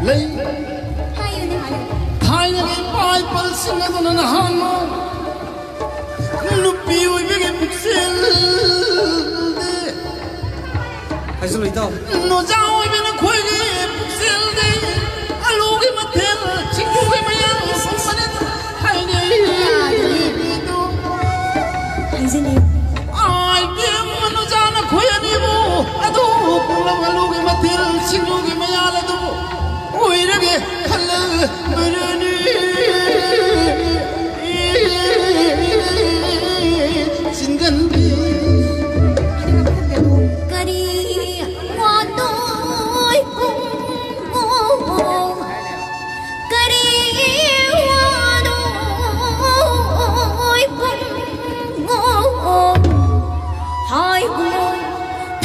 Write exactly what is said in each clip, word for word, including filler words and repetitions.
ꯂꯩ꯫ ꯍꯥꯏꯌꯨꯅꯦ, ꯍꯥꯏꯌꯨꯅꯦ꯫ ꯊꯥꯏꯅꯒꯤ ꯏꯄꯥ ꯏꯄꯜꯁꯤꯡ ꯑꯗꯨꯅ ꯅꯍꯥꯟꯃꯨꯛ ꯅꯨꯄꯤ ꯑꯣꯏꯕꯒꯤ ꯄꯨꯛꯆꯦꯜꯗꯤ ꯍꯥꯏꯖꯤꯜꯂꯨ, ꯏꯇꯥꯎ꯫ ꯅꯣꯖꯥ ꯑꯣꯏꯕ ꯅꯈꯣꯏꯒꯤ ꯄꯨꯛꯆꯦꯜꯗꯤ ꯑꯂꯨꯒꯤ ꯃꯊꯦꯜ, ꯁꯤꯡꯖꯨꯒꯤ ꯃꯌꯥꯜ ꯁꯨꯝꯕꯅꯤ ꯍꯥꯏꯅꯩ꯫ ꯍꯥꯏꯖꯤꯜꯂꯤ꯫ ꯑꯥꯏ ꯕꯤ ꯑꯦꯝ ꯅꯣꯖꯥ ꯅꯈꯣꯏ ꯑꯅꯤꯕꯨ ꯑꯗꯨ ꯄꯨꯝꯅꯃꯛ ꯑꯂꯨꯒꯤ ꯃꯊꯦꯜ, ꯁꯤꯡꯖꯨꯒꯤ ꯃꯌꯥꯜ ꯑꯗꯨꯕꯨ ꯑꯣꯏꯔꯒꯦ ꯈꯜꯂꯕꯅꯤ꯫ ꯆꯤꯟꯒꯟꯕꯤ꯫ ꯀꯔꯤ ꯋꯥꯗꯣꯏ ꯄꯨꯡꯉꯣ? ꯀꯔꯤ ꯋꯥꯗꯣꯏ ꯄꯨꯡꯉꯣ? ꯍꯥꯏꯒꯨꯝ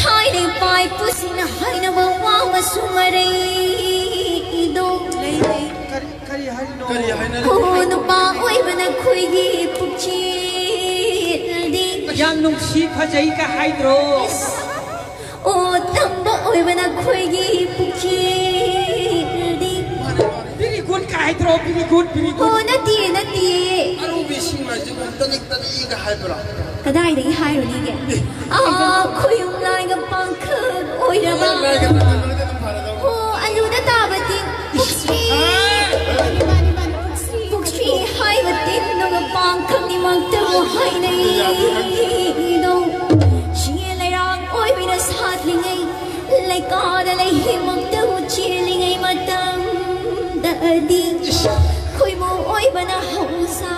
ꯊꯥꯏꯅ ꯏꯄꯥ ꯏꯄꯨꯁꯤꯡꯅ ꯍꯥꯏꯅꯕ ꯋꯥ ꯑꯃꯁꯨ ꯃꯔꯩꯗꯣ꯫ ꯂꯩ, ꯂꯩ꯫ ꯀꯔꯤ, ꯀꯔꯤ ꯍꯥꯏꯔꯤꯅꯣ? ꯀꯔꯤ ꯍꯥꯏꯅꯔꯤ? ꯍꯣ, ꯅꯨꯄꯥ ꯑꯣꯏꯕ ꯅꯈꯣꯏꯒꯤ ꯄꯨꯛꯆꯦꯜꯗꯤ꯫ ꯌꯥꯝ ꯅꯨꯡꯁꯤ ꯐꯖꯩꯒ ꯍꯥꯏꯗ꯭ꯔꯣ? ꯑꯣ, ꯇꯝꯕ ꯑꯣꯏꯕ ꯅꯈꯣꯏꯒꯤ ꯄꯨꯛꯆꯦꯜꯗꯤ꯫ ꯕꯤꯔꯤꯒꯨꯠ ꯀꯥꯏꯗ꯭ꯔꯣ? ꯕꯤꯔꯤꯒꯨꯠ, ꯕꯤꯔꯤꯒꯨꯠ꯫ ꯑꯣ, ꯅꯠꯇꯤꯌꯦ, ꯅꯠꯇꯤꯌꯦ꯫ ꯑꯔꯨꯕꯤ ꯏꯁꯤꯡ ꯃꯥꯏꯁꯤꯕꯨ ꯇꯅꯤꯛ ꯇꯅꯤꯛꯒ ꯍꯥꯏꯕ꯭ꯔꯣ? ꯀꯗꯥꯏꯗꯒꯤ ꯍꯥꯏꯔꯨꯅꯤꯒꯦ? ꯑꯥ, ꯈꯣꯌꯨꯝ ꯂꯥꯏꯒ ꯄꯥꯡꯈꯛ ꯑꯣꯏꯔꯕ꯫ ꯂꯥꯏꯒ ꯄꯥꯡꯈꯛ ꯑꯣꯏꯔꯗꯤ ꯑꯗꯨꯝ ꯐꯔꯗꯧꯅꯤ꯫ ꯑꯣ, ꯑꯂꯨꯗ ꯇꯥꯕ ꯇꯤꯟ ꯄꯨꯛꯁ꯭ꯔꯤ꯫ ꯄꯨꯛꯁ꯭ꯔꯤ ꯍꯥꯏꯕ ꯇꯤꯟꯗꯨꯒ ꯄꯥꯡꯈꯛꯅꯤꯃꯛꯇꯕꯨ ꯍꯥꯏꯅꯩꯗꯣ꯫ ꯆꯤꯡ ꯂꯩꯔꯥꯡ ꯑꯣꯏꯕꯅ ꯁꯥꯠꯂꯤꯉꯩ, ꯂꯩꯀꯥꯗ ꯂꯩꯍꯤꯃꯛꯇꯕꯨ ꯆꯦꯜꯂꯤꯉꯩ ꯃꯇꯝꯗꯗꯤ ꯈꯣꯏꯃꯨ ꯑꯣꯏꯕꯅ ꯍꯧꯁꯥ,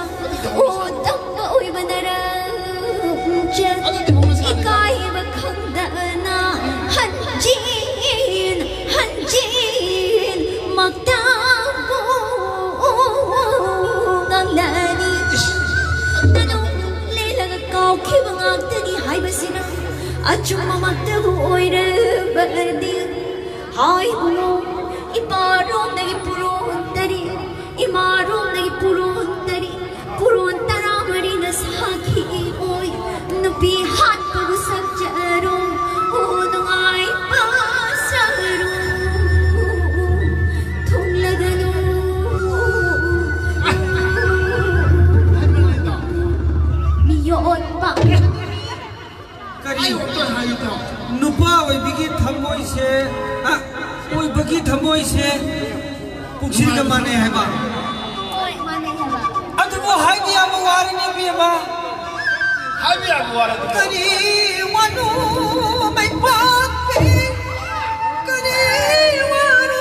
ꯑꯣ ꯇꯝꯕ ꯑꯣꯏꯕꯅ ꯔꯝꯆꯠ, ꯏꯀꯥꯏꯕ ꯈꯪꯗꯅ ꯍꯟꯖꯤꯟ ꯍꯟꯖꯤꯟ ꯃꯛꯇꯕꯨ ꯉꯥꯡꯅꯅꯤ꯫ ꯅꯅꯨꯡ ꯂꯦꯜꯂꯒ ꯀꯥꯎꯈꯤꯕ ꯉꯥꯛꯇꯅꯤ ꯍꯥꯏꯕꯁꯤꯅ ꯑꯆꯨꯝꯕꯃꯛꯇꯕꯨ ꯑꯣꯏꯔꯕꯗꯤ꯫ ꯍꯥꯏꯕꯨ ꯏꯄꯥꯔꯣꯝꯗꯒꯤ ꯄꯨꯔꯣꯟ ꯇꯔꯤ, ꯏꯃꯥꯔꯣꯝꯗꯒꯤ ꯄꯨꯔꯣꯟ ꯇꯔꯤ, ꯄꯨꯔꯣꯟ ꯇꯔꯥꯃꯔꯤꯅ ꯁꯥꯈꯤ ꯑꯣꯏ꯫ ꯅꯨꯄꯤ ꯍꯥꯠꯄꯕꯨ ꯁꯛꯆꯔꯣ, ꯑꯣ ꯅꯨꯡꯉꯥꯏꯕ ꯁꯔꯨ꯫ ꯅꯨꯄꯥ ꯑꯣꯏꯕꯒꯤ ꯊꯃꯣꯏꯁꯦ, ꯑ, ꯑꯣꯏꯕꯒꯤ ꯊꯃꯣꯏꯁꯦ ꯄꯨꯛꯁꯤꯒ ꯃꯥꯟꯅꯩ ꯍꯥꯏꯕ꯫ ꯍꯣꯏ, ꯃꯥꯟꯅꯩ ꯍꯥꯏꯕ꯫ ꯑꯗꯨꯕꯨ ꯍꯥꯏꯕ ꯌꯥꯕ ꯋꯥꯔꯅꯤ, ꯏꯕꯦꯝꯃ꯫ ꯍꯥꯏꯕ ꯌꯥꯕ ꯋꯥꯔꯅꯤ꯫ ꯀꯔꯤ ꯋꯥꯅꯣ ꯃꯩꯄꯥꯛꯄꯤ? ꯀꯔꯤ ꯋꯥꯅꯣ?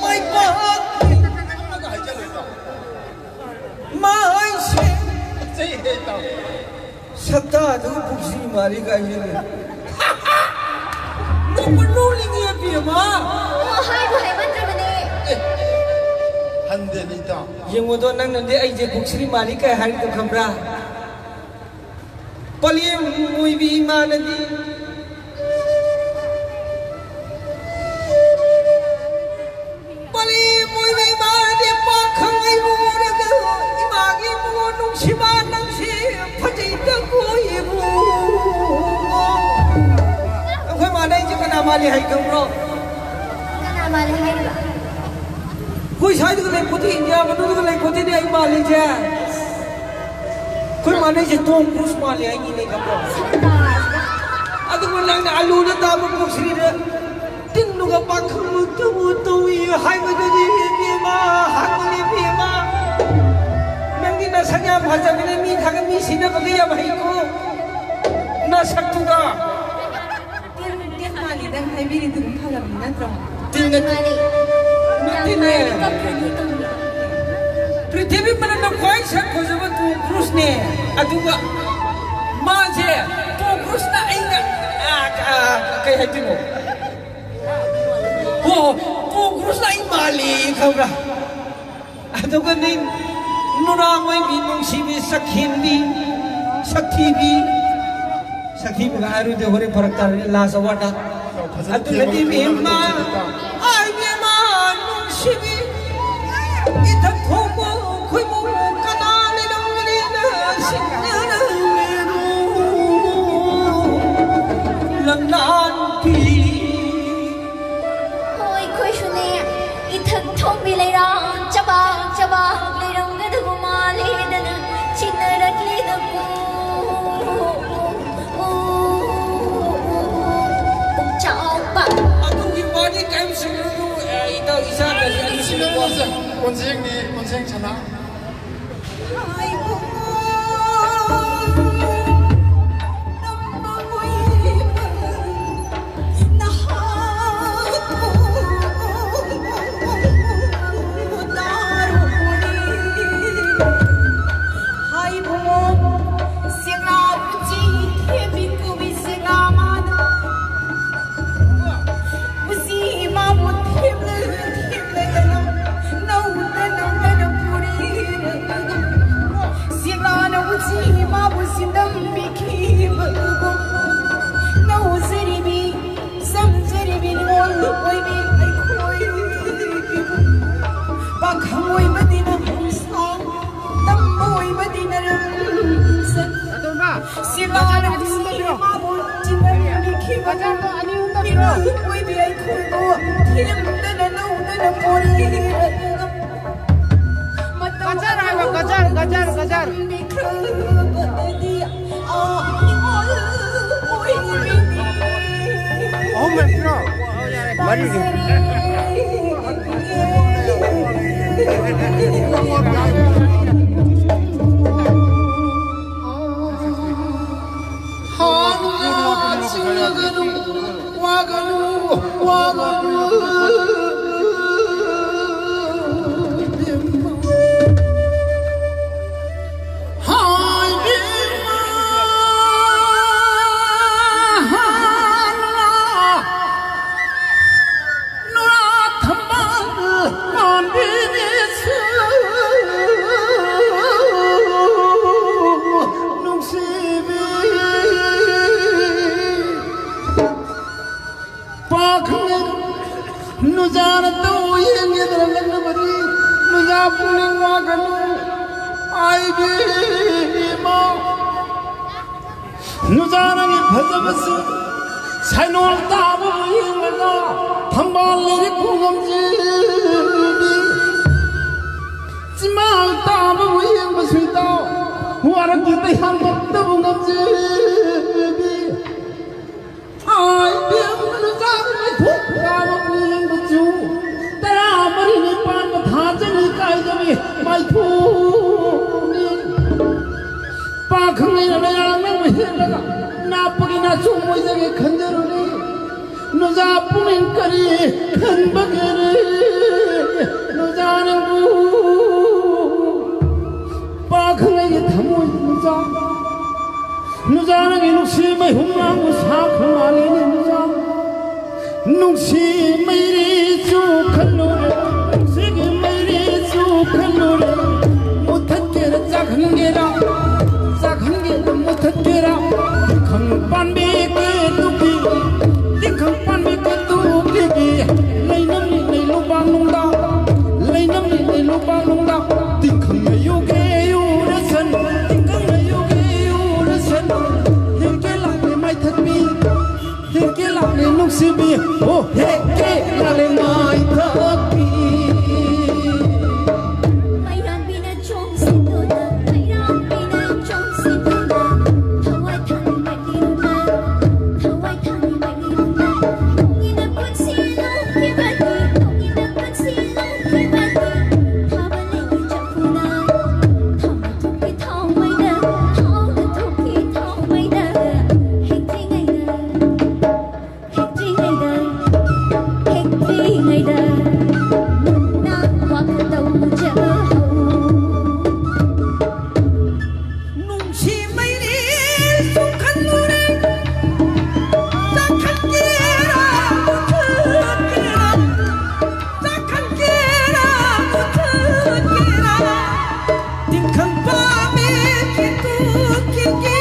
ꯃꯩꯄꯥꯛꯄꯤ꯫ ꯃꯥꯏꯁꯦ꯫ ꯁꯛꯇꯥꯗꯨꯒ ꯄꯨꯛꯁꯤ ꯃꯥꯜꯂꯤ ꯀꯥꯏꯁꯤꯅꯦ꯫ ꯅꯣꯛꯄ ꯅꯣꯛꯅꯤꯡꯉꯤ ꯏꯕꯦꯝꯃ꯫ ꯑꯣ, ꯍꯥꯏꯕꯨ ꯍꯥꯏꯃꯟꯗ꯭ꯔꯕꯅꯦ꯫ ꯍꯟꯗꯦꯅꯦ ꯏꯇꯥꯎ꯫ ꯌꯦꯡꯉꯨꯗꯣ, ꯅꯪꯅꯗꯤ ꯑꯩꯁꯦ ꯄꯨꯛꯁꯤ ꯃꯥꯜꯂꯤ ꯀꯥꯏ ꯍꯥꯏꯔꯤꯗꯣ ꯈꯪꯕ꯭ꯔꯥ? ꯄꯂꯦꯝ ꯃꯣꯏꯕꯤ ꯏꯃꯥꯅꯗꯤ, ꯄꯂꯦꯝ ꯃꯣꯏꯕꯤ ꯏꯃꯥꯅꯗꯤ ꯄꯥꯈꯪ ꯑꯩꯕꯨ ꯎꯔꯒ, "ꯏꯃꯥꯒꯤ ꯏꯕꯨꯡꯉꯣ ꯅꯨꯡꯁꯤꯕ ꯅꯪꯁꯤ ꯐꯖꯩꯗꯀꯣ ꯏꯕꯨꯡꯉꯣ"꯫ ꯑꯩꯈꯣꯏ ꯃꯥꯟꯅꯩꯁꯦ ꯀꯅꯥ ꯃꯥꯜꯂꯤ ꯍꯥꯏ ꯈꯪꯕ꯭ꯔꯣ? ꯀꯅꯥ ꯃꯥꯜꯂꯤ ꯍꯥꯏꯔꯤꯕ? ꯑꯩꯈꯣꯏ ꯁ꯭ꯋꯥꯏꯗꯒ ꯂꯩ ꯄꯣꯠꯇꯦ, ꯏꯟꯗꯤꯌꯥ ꯃꯅꯨꯡꯗꯒ ꯂꯩ ꯄꯣꯠꯇꯦꯅꯦ ꯑꯩ ꯃꯥꯜꯂꯤꯁꯦ꯫ ꯑꯩꯈꯣꯏ ꯃꯥꯟꯅꯩꯁꯦ ꯇꯣꯝ ꯀ꯭ꯔꯨꯁ ꯃꯥꯜꯂꯤ ꯍꯥꯏꯅꯤꯅꯦ ꯈꯪꯕ꯭ꯔꯣ? ꯑꯗꯨꯕꯨ ꯅꯪꯅ ꯑꯂꯨꯗ ꯇꯥꯕ ꯄꯨꯛꯁꯤꯗ ꯇꯤꯟꯗꯨꯒ ꯄꯥꯈꯪ ꯇꯧꯕ ꯇꯧꯏ ꯍꯥꯏꯕꯗꯨꯗꯤ ꯏꯕꯦꯝꯃ, ꯍꯥꯏꯕꯅꯤ ꯏꯕꯦꯝꯃ꯫ ꯅꯪꯗꯤ ꯅꯁꯛ ꯌꯥꯝ ꯐꯖꯕꯅꯦ, ꯃꯤ ꯊꯥꯒꯠ ꯃꯤ ꯁꯤꯟꯅꯕꯒ ꯌꯥꯝ ꯍꯩꯀꯣ ꯅꯁꯛꯇꯨꯒ꯫ ꯇꯤꯟ ꯇꯤꯟ ꯃꯥꯜꯂꯤ ꯅꯪ ꯍꯥꯏꯕꯤꯔꯤꯗꯨ ꯑꯗꯨꯝ ꯐꯂꯝꯅꯤ ꯅꯠꯇ꯭ꯔꯣ? ꯇꯤꯟꯅ ꯃꯥꯅꯤ꯫ ꯇꯤꯟꯅꯦ꯫ ꯌꯥꯝ ꯀꯞꯈ꯭ꯔꯅꯤ ꯇꯧꯔꯤ꯫ ꯄ꯭ꯔꯤꯊꯤꯕꯤ ꯃꯅꯨꯡꯗ ꯈ꯭ꯋꯥꯏ ꯁꯛ ꯐꯖꯕ ꯇꯣꯝ ꯀ꯭ꯔꯨꯁꯅꯦ꯫ ꯑꯗꯨꯒ ꯃꯥꯁꯦ ꯇꯣꯝ ꯀ꯭ꯔꯨꯁꯅ ꯑꯩꯅ, ꯑ, ꯑ, ꯀꯩ ꯍꯥꯏꯗꯣꯏꯅꯣ? ꯑꯣ, ꯇꯣꯝ ꯀ꯭ꯔꯨꯁꯅ ꯑꯩ ꯃꯥꯜꯂꯤ ꯈꯪꯕ꯭ꯔꯥ? ꯑꯗꯨꯒ ꯅꯪ ꯅꯨꯔꯥ ꯃꯣꯏꯒꯤ ꯅꯨꯡꯁꯤꯕꯤ ꯁꯛꯍꯦꯟꯕꯤ, ꯁꯛꯊꯤꯕꯤ, ꯁꯛꯊꯤꯕꯒ ꯍꯥꯏꯔꯨꯗꯦ, ꯍꯣꯔꯦꯟ ꯐꯔꯛ ꯇꯥꯔꯅꯤ ꯂꯥꯁ ꯑꯋꯥꯔꯗ꯫ ꯑꯗꯨꯅꯗꯤ ꯏꯕꯦꯝꯃ, ꯑꯥꯏ ꯏꯕꯦꯝꯃ ꯅꯨꯡꯁꯤꯕꯤ, ꯏꯊꯛ ꯊꯣꯡꯕ ꯈꯣꯏꯃꯨ ꯀꯅꯥ ꯂꯩꯔꯝꯒꯅꯤꯅ ꯁꯤꯡꯅꯔꯝꯃꯦꯔꯣ? ꯂꯝꯂꯥꯟ ꯍꯣꯏ, ꯑꯩꯈꯣꯏꯁꯨꯅꯦ, ꯏꯊꯛ ꯊꯣꯡꯕꯤ ꯂꯩꯔꯥꯡ ꯆꯕꯥꯛ ꯆꯕꯥꯛ ꯂꯩꯔꯝꯒꯗꯕ ꯃꯥꯜꯂꯦꯗꯅ ꯆꯤꯟꯅꯔꯛꯂꯤꯗꯀꯣ꯫ ꯄꯨꯛꯆꯥꯎꯕ꯫ ꯑꯗꯨꯒꯤ ꯋꯥꯔꯤ ꯀꯔꯤꯝ ꯁꯤꯟꯅꯔꯨꯅꯨ, ꯑꯦ, ꯏꯇꯥꯎ ꯏꯆꯥ ꯀꯔꯤ ꯑꯗꯨ ꯁꯤꯟꯅꯔꯨꯅꯨ꯫ ꯀꯣꯟꯖꯦꯡꯅꯤ, ꯀꯣꯟꯖꯦꯡ ꯁꯅꯥ꯫ ꯄꯥꯈꯪ ꯑꯣꯏꯕꯗꯤ ꯅꯍꯪꯁꯥ, ꯇꯝꯕ ꯑꯣꯏꯕꯗꯤ ꯅꯔꯝꯁ꯫ ꯁꯤꯂꯥꯅ ꯁꯤꯃꯥꯕꯨ ꯆꯤꯟꯅꯕꯤꯈꯤꯕ ꯃꯤꯑꯣꯏꯕꯤ ꯑꯩꯈꯣꯏꯕꯨ ꯊꯤꯔꯝꯗꯅ ꯂꯧꯗꯅ ꯄꯣꯔꯤ꯫ ꯒꯖꯔ ꯍꯥꯏꯕ, ꯒꯖꯔ, ꯒꯖꯔ, ꯒꯖꯔ꯫ ꯑꯍꯨꯝ ꯅꯠꯇ꯭ꯔꯣ? ꯃꯔꯤꯅꯤ꯫ ꯋꯥꯒꯅꯨ, ꯋꯥꯒꯅꯨ, ꯋꯥꯒꯅꯨ꯫ ꯅꯨꯡꯁꯤꯕꯤ꯫ ꯄꯥꯈꯪ ꯅꯨꯖꯥꯅ ꯇꯧ ꯌꯦꯡꯒꯦꯗꯅ ꯂꯛꯅꯕꯅꯤ꯫ ꯅꯨꯖꯥ ꯄꯨꯛꯅꯤꯡ ꯋꯥꯒꯅꯨ ꯍꯥꯏꯕꯤꯃ꯫ ꯅꯨꯖꯥ ꯅꯪꯒꯤ ꯐꯖꯕꯁꯤ ꯁꯩꯅꯣꯜ ꯇꯥꯕꯕꯨ ꯌꯦꯡꯂꯒ ꯊꯝꯕꯥꯜ ꯂꯩꯔꯤ ꯈꯨꯉꯝꯖꯤꯕꯤ꯫ ꯆꯤꯃꯥꯜ ꯇꯥꯕꯕꯨ ꯌꯦꯡꯕꯁꯨ ꯏꯇꯥꯎ ꯋꯥꯔꯛꯀꯤ ꯇꯩꯍꯥꯡꯕꯛꯇꯕꯨ ꯉꯝꯖꯤꯕꯤ꯫ ꯑꯥꯏ ꯕꯦꯝꯃꯅ ꯆꯥꯕ ꯃꯩꯈꯨ ꯀꯥꯕꯕꯨ ꯌꯦꯡꯕꯁꯨ ꯇꯔꯥꯃꯔꯤꯅꯤ ꯄꯥꯟꯕ ꯊꯥꯖꯅꯤ ꯀꯥꯏꯖꯕꯤ ꯃꯩꯈꯨꯅꯤ꯫ ꯄꯥꯈꯪ ꯂꯩꯔꯕ ꯌꯥꯝꯅ ꯍꯦꯜꯂꯒ ꯅꯥꯞꯄꯒꯤ ꯅꯥꯆꯣꯝ ꯑꯣꯏꯖꯒꯦ ꯈꯟꯖꯔꯨꯔꯦ꯫ ꯅꯨꯖꯥ ꯄꯨꯛꯅꯤꯡ ꯀꯔꯤ ꯈꯟꯕꯒꯦꯔꯦ? ꯅꯨꯖꯥ ꯅꯪꯕꯨ ꯄꯥꯈꯪ ꯑꯩꯒꯤ ꯊꯃꯣꯏ ꯅꯨꯖꯥ, ꯅꯨꯖꯥ ꯅꯪꯒꯤ ꯅꯨꯡꯁꯤ ꯃꯩꯍꯨꯝ ꯂꯥꯡꯕ ꯁꯥꯈ꯭ꯔ ꯃꯥꯜꯂꯦꯅꯦ ꯅꯨꯖꯥ꯫ ꯅꯨꯡꯁꯤ ꯃꯩꯔꯤꯁꯨ ꯈꯜꯂꯨꯔꯦ, ꯅꯨꯡꯁꯤꯒꯤ ꯃꯩꯔꯤꯁꯨ ꯈꯜꯂꯨꯔꯦ꯫ ꯃꯨꯊꯠꯀꯦꯔꯥ ꯆꯥꯛꯍꯟꯒꯦꯔꯥ, ꯆꯥꯛꯍꯟꯒꯦꯔꯥ ꯃꯨꯊꯠꯀꯦꯔꯥ? ꯇꯤꯡꯈꯪ ꯄꯥꯟꯕꯤ ꯀꯦꯇꯨꯀꯤ, ꯇꯤꯡꯈꯪ ꯄꯥꯟꯕꯤ ꯀꯦꯇꯨꯀꯤꯒꯤ ꯂꯩꯅꯝꯂꯤ ꯂꯩꯂꯨꯕꯥ ꯅꯨꯡꯗꯥ, ꯂꯩꯅꯝꯂꯤ ꯂꯩꯂꯨꯕꯥ ꯅꯨꯡꯗꯥ꯫ ꯇꯤꯡꯈꯪ ꯃꯌꯨꯒꯦ ꯌꯨꯔꯁꯟ, ꯇꯤꯡꯈꯪ ꯃꯌꯨꯒꯦ ꯌꯨꯔꯁꯟ꯫ ꯍꯦꯛꯀꯦ ꯂꯥꯛꯂꯦ ꯃꯥꯏꯊꯠꯄꯤ, ꯍꯦꯛꯀꯦ ꯂꯥꯛꯂꯦ ꯅꯨꯡꯁꯤꯕꯤ, ꯑꯣ ꯍꯦꯛꯀꯦ ꯂꯥꯛꯂꯦ ꯃꯥꯏꯊꯛꯄꯤ꯫ ꯃꯩꯔꯥꯟꯕꯤꯅ ꯆꯣꯡꯁꯤꯟꯗꯨꯅ, ꯃꯩꯔꯥꯟꯕꯤꯅ ꯆꯣꯡꯁꯤꯟꯗꯨꯅ, ꯊꯋꯥꯏ ꯊꯥꯅꯤꯡꯕꯒꯤꯅ, ꯊꯋꯥꯏ ꯊꯥꯅꯤꯡꯕꯒꯤꯅ, ꯅꯣꯡꯒꯤꯅ ꯄꯨꯟꯁꯤ ꯂꯧꯈꯤꯕꯅꯤ, ꯅꯣꯡꯒꯤꯅ ꯄꯨꯟꯁꯤ ꯂꯧꯈꯤꯕꯅꯤ, ꯊꯥꯕ ꯂꯩꯒꯤ ꯆꯐꯨꯅ, ꯊꯥꯎ ꯃꯊꯛꯀꯤ ꯊꯥꯎ ꯃꯩꯗ, ꯊꯥꯎꯗ ꯊꯣꯛꯈꯤ ꯊꯥꯎ ꯃꯩꯗ, ꯍꯤꯡꯗ꯭ꯔꯤꯉꯩꯗ꯫ ꯍꯤꯡꯗ꯭ꯔꯤꯉꯩꯗ, ꯍꯤꯡꯗ꯭ꯔꯤꯉꯩꯗ ꯅꯪꯅ ꯋꯥꯈꯜ ꯇꯧꯖꯍꯧ꯫ ꯅꯨꯡꯁꯤ ꯃꯩꯔꯤꯁꯨ ꯈꯜꯂꯨꯔꯦ, ꯆꯥꯛꯈꯠꯀꯦꯔꯥ, ꯃꯨꯊꯠꯀꯦꯔꯥ, ꯆꯥꯛꯈꯠꯀꯦꯔꯥ, ꯃꯨꯊꯠꯀꯦꯔꯥ? ꯇꯤꯡꯈꯪ ꯄꯥꯝꯃꯤ ꯀꯤꯇꯨ ꯀꯤꯀꯤ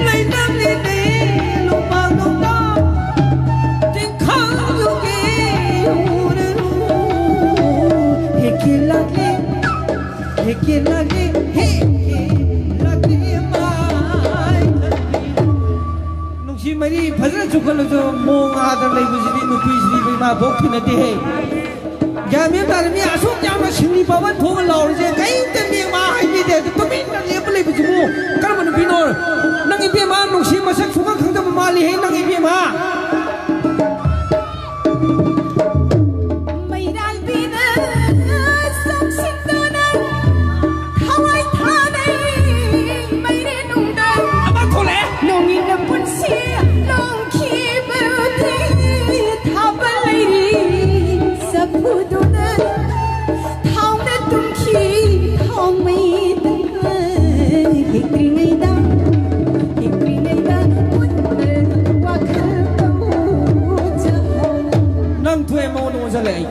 ꯂꯩꯅꯝꯂꯤꯅꯤ ꯂꯨꯃꯥꯡ ꯅꯨꯡꯗꯥꯡ꯫ ꯈꯜꯂꯁꯨ ꯃꯑꯣꯡ ꯑꯥꯗ ꯂꯩꯕꯁꯤꯗꯤ ꯅꯨꯄꯤꯁꯤꯗꯤ ꯏꯃꯥ ꯄꯣꯛ ꯊꯤꯅꯗꯦꯍꯦ꯫ ꯒ꯭ꯌꯥꯟ ꯃꯦꯟ ꯇꯥꯗꯦ꯫ ꯃꯤ ꯑꯁꯨꯛ ꯌꯥꯝꯅ ꯁꯤꯡꯂꯤ ꯄꯥꯕꯟ ꯊꯣꯛꯑ ꯂꯥꯎꯔꯤꯁꯦ ꯀꯔꯤꯝꯇ ꯃꯤ ꯑꯃ ꯍꯥꯏꯕꯤꯗꯦ꯫ ꯑꯗꯨ ꯇꯨꯃꯤꯟꯅ ꯂꯦꯞꯄ ꯂꯩꯕꯁꯤꯕꯨ ꯀꯔꯝꯕ ꯅꯨꯄꯤꯅꯣ? ꯅꯪ ꯏꯕꯦꯝꯃ ꯅꯨꯡꯁꯤ ꯃꯁꯛ ꯁꯨꯡꯈꯪ ꯈꯪꯗꯕ ꯃꯥꯜꯂꯤꯍꯦ ꯅꯪ ꯏꯕꯦꯝꯃ꯫ ꯃꯩꯔꯥꯜꯕꯤꯅ ꯆꯪꯁꯤꯟꯗꯨꯅ ꯊꯋꯥꯏ ꯊꯥꯅꯩ ꯃꯩꯔꯦꯟ ꯅꯨꯡꯗ꯫ ꯑꯃ ꯊꯣꯛꯂꯛꯑꯦ꯫ ꯅꯣꯡꯏꯟꯅ ꯄꯨꯟꯁꯤ ꯂꯣꯡꯈꯤꯕꯗꯤ ꯊꯥꯕ ꯂꯩꯔꯤ ꯆꯐꯨꯗꯨꯗ ꯊꯥꯎꯅ ꯇꯨꯝꯈꯤ ꯊꯥꯎꯃꯩꯗ꯫ ꯍꯤꯛꯇ꯭ꯔꯤꯉꯩꯗ, ꯍꯤꯛꯇ꯭ꯔꯤꯉꯩꯗ ꯃꯨꯟꯅ ꯋꯥꯈꯜ ꯇꯧꯖꯍꯧ꯫ ꯅꯪ ꯊꯣꯛꯑꯦ ꯃꯉꯣꯟꯗ ꯑꯣꯟꯁꯤꯜꯂꯦ ꯑꯩ꯫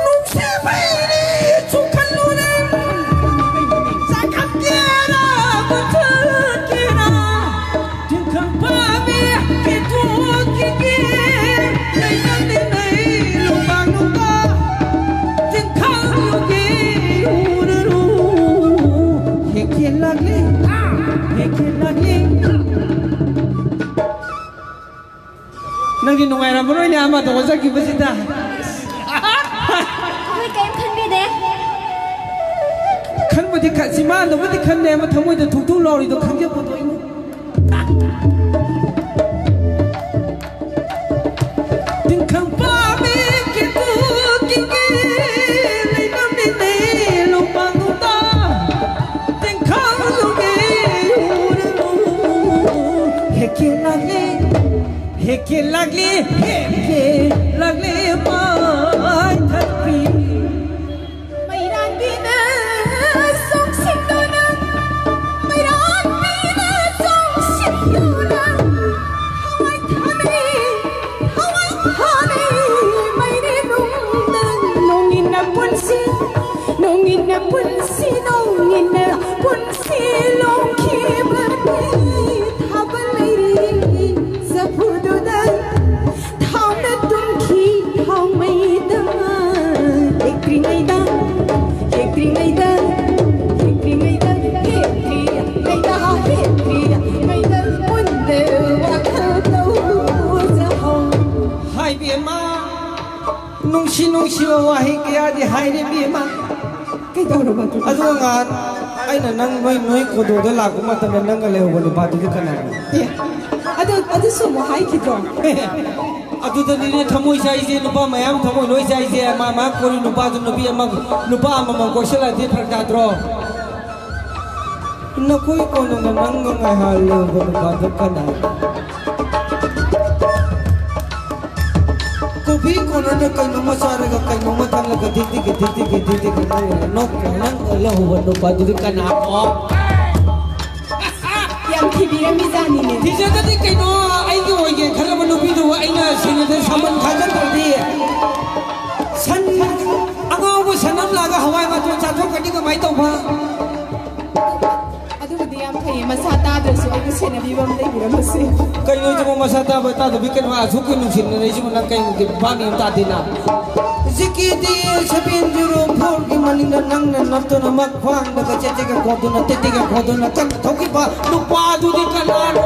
ꯅꯨꯡꯁꯤꯕꯩꯅꯤ ꯆꯨꯈꯠꯂꯨꯔꯦ꯫ ꯆꯥꯏꯈꯠꯀꯦꯔꯥ ꯃꯨꯊꯠꯀꯦꯔꯥ꯫ ꯇꯤꯡꯈꯪ ꯄꯥꯝꯕꯤ ꯀꯦꯊꯣꯛꯈꯤꯒꯦ꯫ ꯂꯩꯅꯝꯗꯤ ꯅꯩ ꯂꯨꯄꯥ ꯅꯨꯡꯕ꯫ ꯇꯤꯡꯈꯪꯗꯨꯒꯤ ꯎꯔꯨꯔꯨ꯫ ꯍꯦꯛꯀꯦ ꯂꯥꯛꯂꯤ, ꯍꯦꯛꯀꯦ ꯂꯥꯛꯂꯤ꯫ ꯅꯪꯗꯤ ꯅꯨꯡꯉꯥꯏꯔꯝꯃꯔꯣꯏꯅꯦ ꯑꯃꯗꯣ ꯆꯠꯈꯤꯕꯁꯤꯗ꯫ ꯑꯩꯈꯣꯏ ꯀꯔꯤꯝ ꯈꯟꯕꯤꯗꯦ꯫ ꯈꯟꯕꯨꯗꯤ ꯈꯟ-, ꯆꯤꯝꯕꯥꯟꯗꯕꯨꯗꯤ ꯈꯟꯗꯦ, ꯑꯃ ꯊꯃꯣꯏꯗ ꯊꯨꯛ ꯊꯨꯛ ꯂꯥꯎꯔꯤꯗꯣ ꯈꯪꯖ ꯄꯣꯠꯇꯣ ꯑꯩꯅ꯫ ꯇꯤꯡꯈꯪ ꯄꯥꯝꯕꯤ ꯀꯦꯇꯨ ꯀꯦꯀꯦ ꯂꯩꯅꯝꯗꯤꯅꯦ ꯂꯨꯄꯥ ꯅꯨꯡꯗ꯫ ꯇꯤꯡꯈꯪꯗꯨꯒꯤ ꯎꯔꯨꯔꯨ꯫ ꯍꯦꯛꯀꯦ ꯂꯥꯛꯂꯤ, ꯍꯦꯛꯀꯦ ꯂꯥꯛꯂꯤ, ꯍꯦꯛꯀꯦ ꯂꯥꯛꯂꯤ ꯃꯥꯏ ꯊꯠꯄꯤ꯫ ꯃꯩꯔꯥꯟꯕꯤꯅ ꯆꯣꯡꯁꯤꯟꯗꯨꯅ, ꯃꯩꯔꯥꯟꯕꯤꯅ ꯆꯣꯡꯁꯤꯟꯗꯨꯅ, ꯍꯋꯥꯏ ꯊꯥꯅꯩ, ꯍꯋꯥꯏ ꯊꯥꯅꯩ, ꯃꯩꯔꯦꯟ ꯅꯨꯡꯗ ꯅꯣꯡꯏꯟꯅ ꯄꯨꯟꯁꯤ, ꯅꯣꯡꯏꯟꯅ ꯄꯨꯟꯁꯤ, ꯅꯣꯡꯏꯟꯅ ꯄꯨꯟꯁꯤ ꯂꯣꯡꯈꯤꯕꯅꯤ ꯊꯥꯕꯜ ꯂꯩꯔꯤ ꯆꯐꯨꯗꯨꯗ꯫ ꯊꯥꯎꯅ ꯇꯨꯝꯈꯤ ꯊꯥꯎꯃꯩꯗ꯫ ꯅꯨꯡꯁꯤ ꯅꯨꯡꯁꯤꯕ ꯋꯥꯍꯩ ꯀꯌꯥꯗꯤ ꯍꯥꯏꯔꯦ ꯏꯕꯦꯝꯃ꯫ ꯀꯩꯗꯧꯔꯕ ꯑꯗꯨ? ꯑꯗꯨꯒ ꯉꯍꯥꯟ ꯑꯩꯅ ꯅꯪ ꯅꯣꯏ ꯅꯣꯏ ꯀꯣꯗꯣꯗ ꯂꯥꯛꯄ ꯃꯇꯝꯗ ꯅꯪꯒ ꯂꯩꯍꯧꯕ ꯅꯨꯄꯥꯗꯨꯗꯤ ꯀꯅꯥꯅꯣ? ꯑꯦ, ꯑꯗꯨ, ꯑꯗꯨꯁꯨ ꯑꯃꯨꯛ ꯍꯥꯏꯈꯤꯗ꯭ꯔꯣ? ꯑꯗꯨꯗꯅꯤꯅꯦ ꯊꯃꯣꯏ ꯆꯥꯏꯁꯦ, ꯅꯨꯄꯥ ꯃꯌꯥꯝ ꯊꯃꯣꯏ ꯂꯣꯏ ꯆꯥꯏꯁꯦ꯫ ꯃꯥ ꯃꯥ ꯀꯣꯏꯔꯤ ꯅꯨꯄꯥꯗꯨ ꯅꯨꯄꯤ ꯑꯃ, ꯅꯨꯄꯥ ꯑꯃꯃꯝ ꯀꯣꯏꯁꯜꯂꯛꯑꯗꯤ ꯐꯔꯛ ꯇꯥꯗ꯭ꯔꯣ? ꯅꯈꯣꯏ ꯀꯣꯟꯅꯅ ꯅꯪꯒ ꯉꯥꯏꯍꯥꯛ ꯂꯩꯍꯧꯕ ꯅꯨꯄꯥꯗꯨ ꯀꯅꯥꯅꯣ? ꯀꯣꯐꯤ ꯀꯣꯔꯅꯔꯗ ꯀꯩꯅꯣꯝꯃ ꯆꯥꯔꯒ ꯀꯩꯅꯣꯝꯃ ꯊꯛꯂꯒ ꯊꯤꯛ ꯊꯤꯛ ꯊꯤꯛ ꯊꯤꯛ ꯊꯤꯛ ꯊꯤꯛ ꯅꯣꯛ ꯅꯪ ꯂꯧꯍꯧꯕ ꯅꯨꯄꯥꯗꯨꯗꯤ ꯀꯅꯥꯅꯣ? ꯌꯥꯝ ꯊꯤꯕꯤꯔꯝꯃꯤꯖꯥꯠꯅꯤꯅꯦ꯫ ꯊꯤꯖꯗꯗꯤ ꯀꯩꯅꯣ, ꯑꯩꯒꯤ ꯑꯣꯏꯒꯦ ꯈꯜꯂꯕ ꯅꯨꯄꯤꯗꯨꯕꯨ ꯑꯩꯅ ꯁꯦꯅꯦꯇꯔ ꯁꯃꯟ ꯊꯥꯖꯟꯗ꯭ꯔꯗꯤ ꯁꯟ, ꯑꯉꯥꯎꯕ ꯁꯟ ꯑꯃ ꯂꯥꯛꯑꯒ ꯍꯋꯥꯏ ꯃꯇꯣꯟ ꯆꯥꯊꯣꯛꯈ꯭ꯔꯗꯤ ꯀꯃꯥꯏꯅ ꯇꯧꯕ? ꯑꯗꯨꯕꯨꯗꯤ ꯌꯥꯝ ꯐꯩꯌꯦ, ꯃꯁꯥ ꯇꯥꯗ꯭ꯔꯁꯨ ꯑꯩꯕꯨ ꯁꯦꯟꯅꯕꯤꯕ ꯑꯃ ꯂꯩꯕꯤꯔꯝꯕꯁꯦ꯫ ꯀꯩꯅꯣ ꯏꯕꯨꯡꯉꯣ, ꯃꯁꯥ ꯇꯥꯕ ꯇꯥꯗꯕꯤ ꯀꯩꯅꯣ, ꯑꯁꯨꯛ ꯀꯨꯏꯅ ꯅꯨꯡꯁꯤꯅꯔꯛꯏꯁꯤꯕꯨ ꯅꯪ ꯀꯩꯅꯣꯒꯤ ꯚꯥꯞ ꯃꯦꯟ ꯑꯃ ꯇꯥꯗꯦꯅ? ꯖꯤꯀꯦ ꯗꯤ ꯑꯦ ꯁꯚꯦꯟ ꯖꯤꯔꯣ ꯐꯣꯔꯒꯤ ꯃꯅꯤꯡꯗ ꯅꯪꯅ ꯅꯞꯇꯨꯅ ꯃꯈ꯭ꯋꯥꯡꯗꯒ ꯆꯦꯠꯆꯦꯒ ꯈꯣꯠꯇꯨꯅ ꯇꯦꯠꯇꯦꯒ ꯈꯣꯠꯇꯨꯅ ꯀꯟꯅ ꯊꯧꯈꯤꯕ ꯅꯨꯄꯥꯗꯨꯗꯤ ꯀꯅꯥꯅꯣ?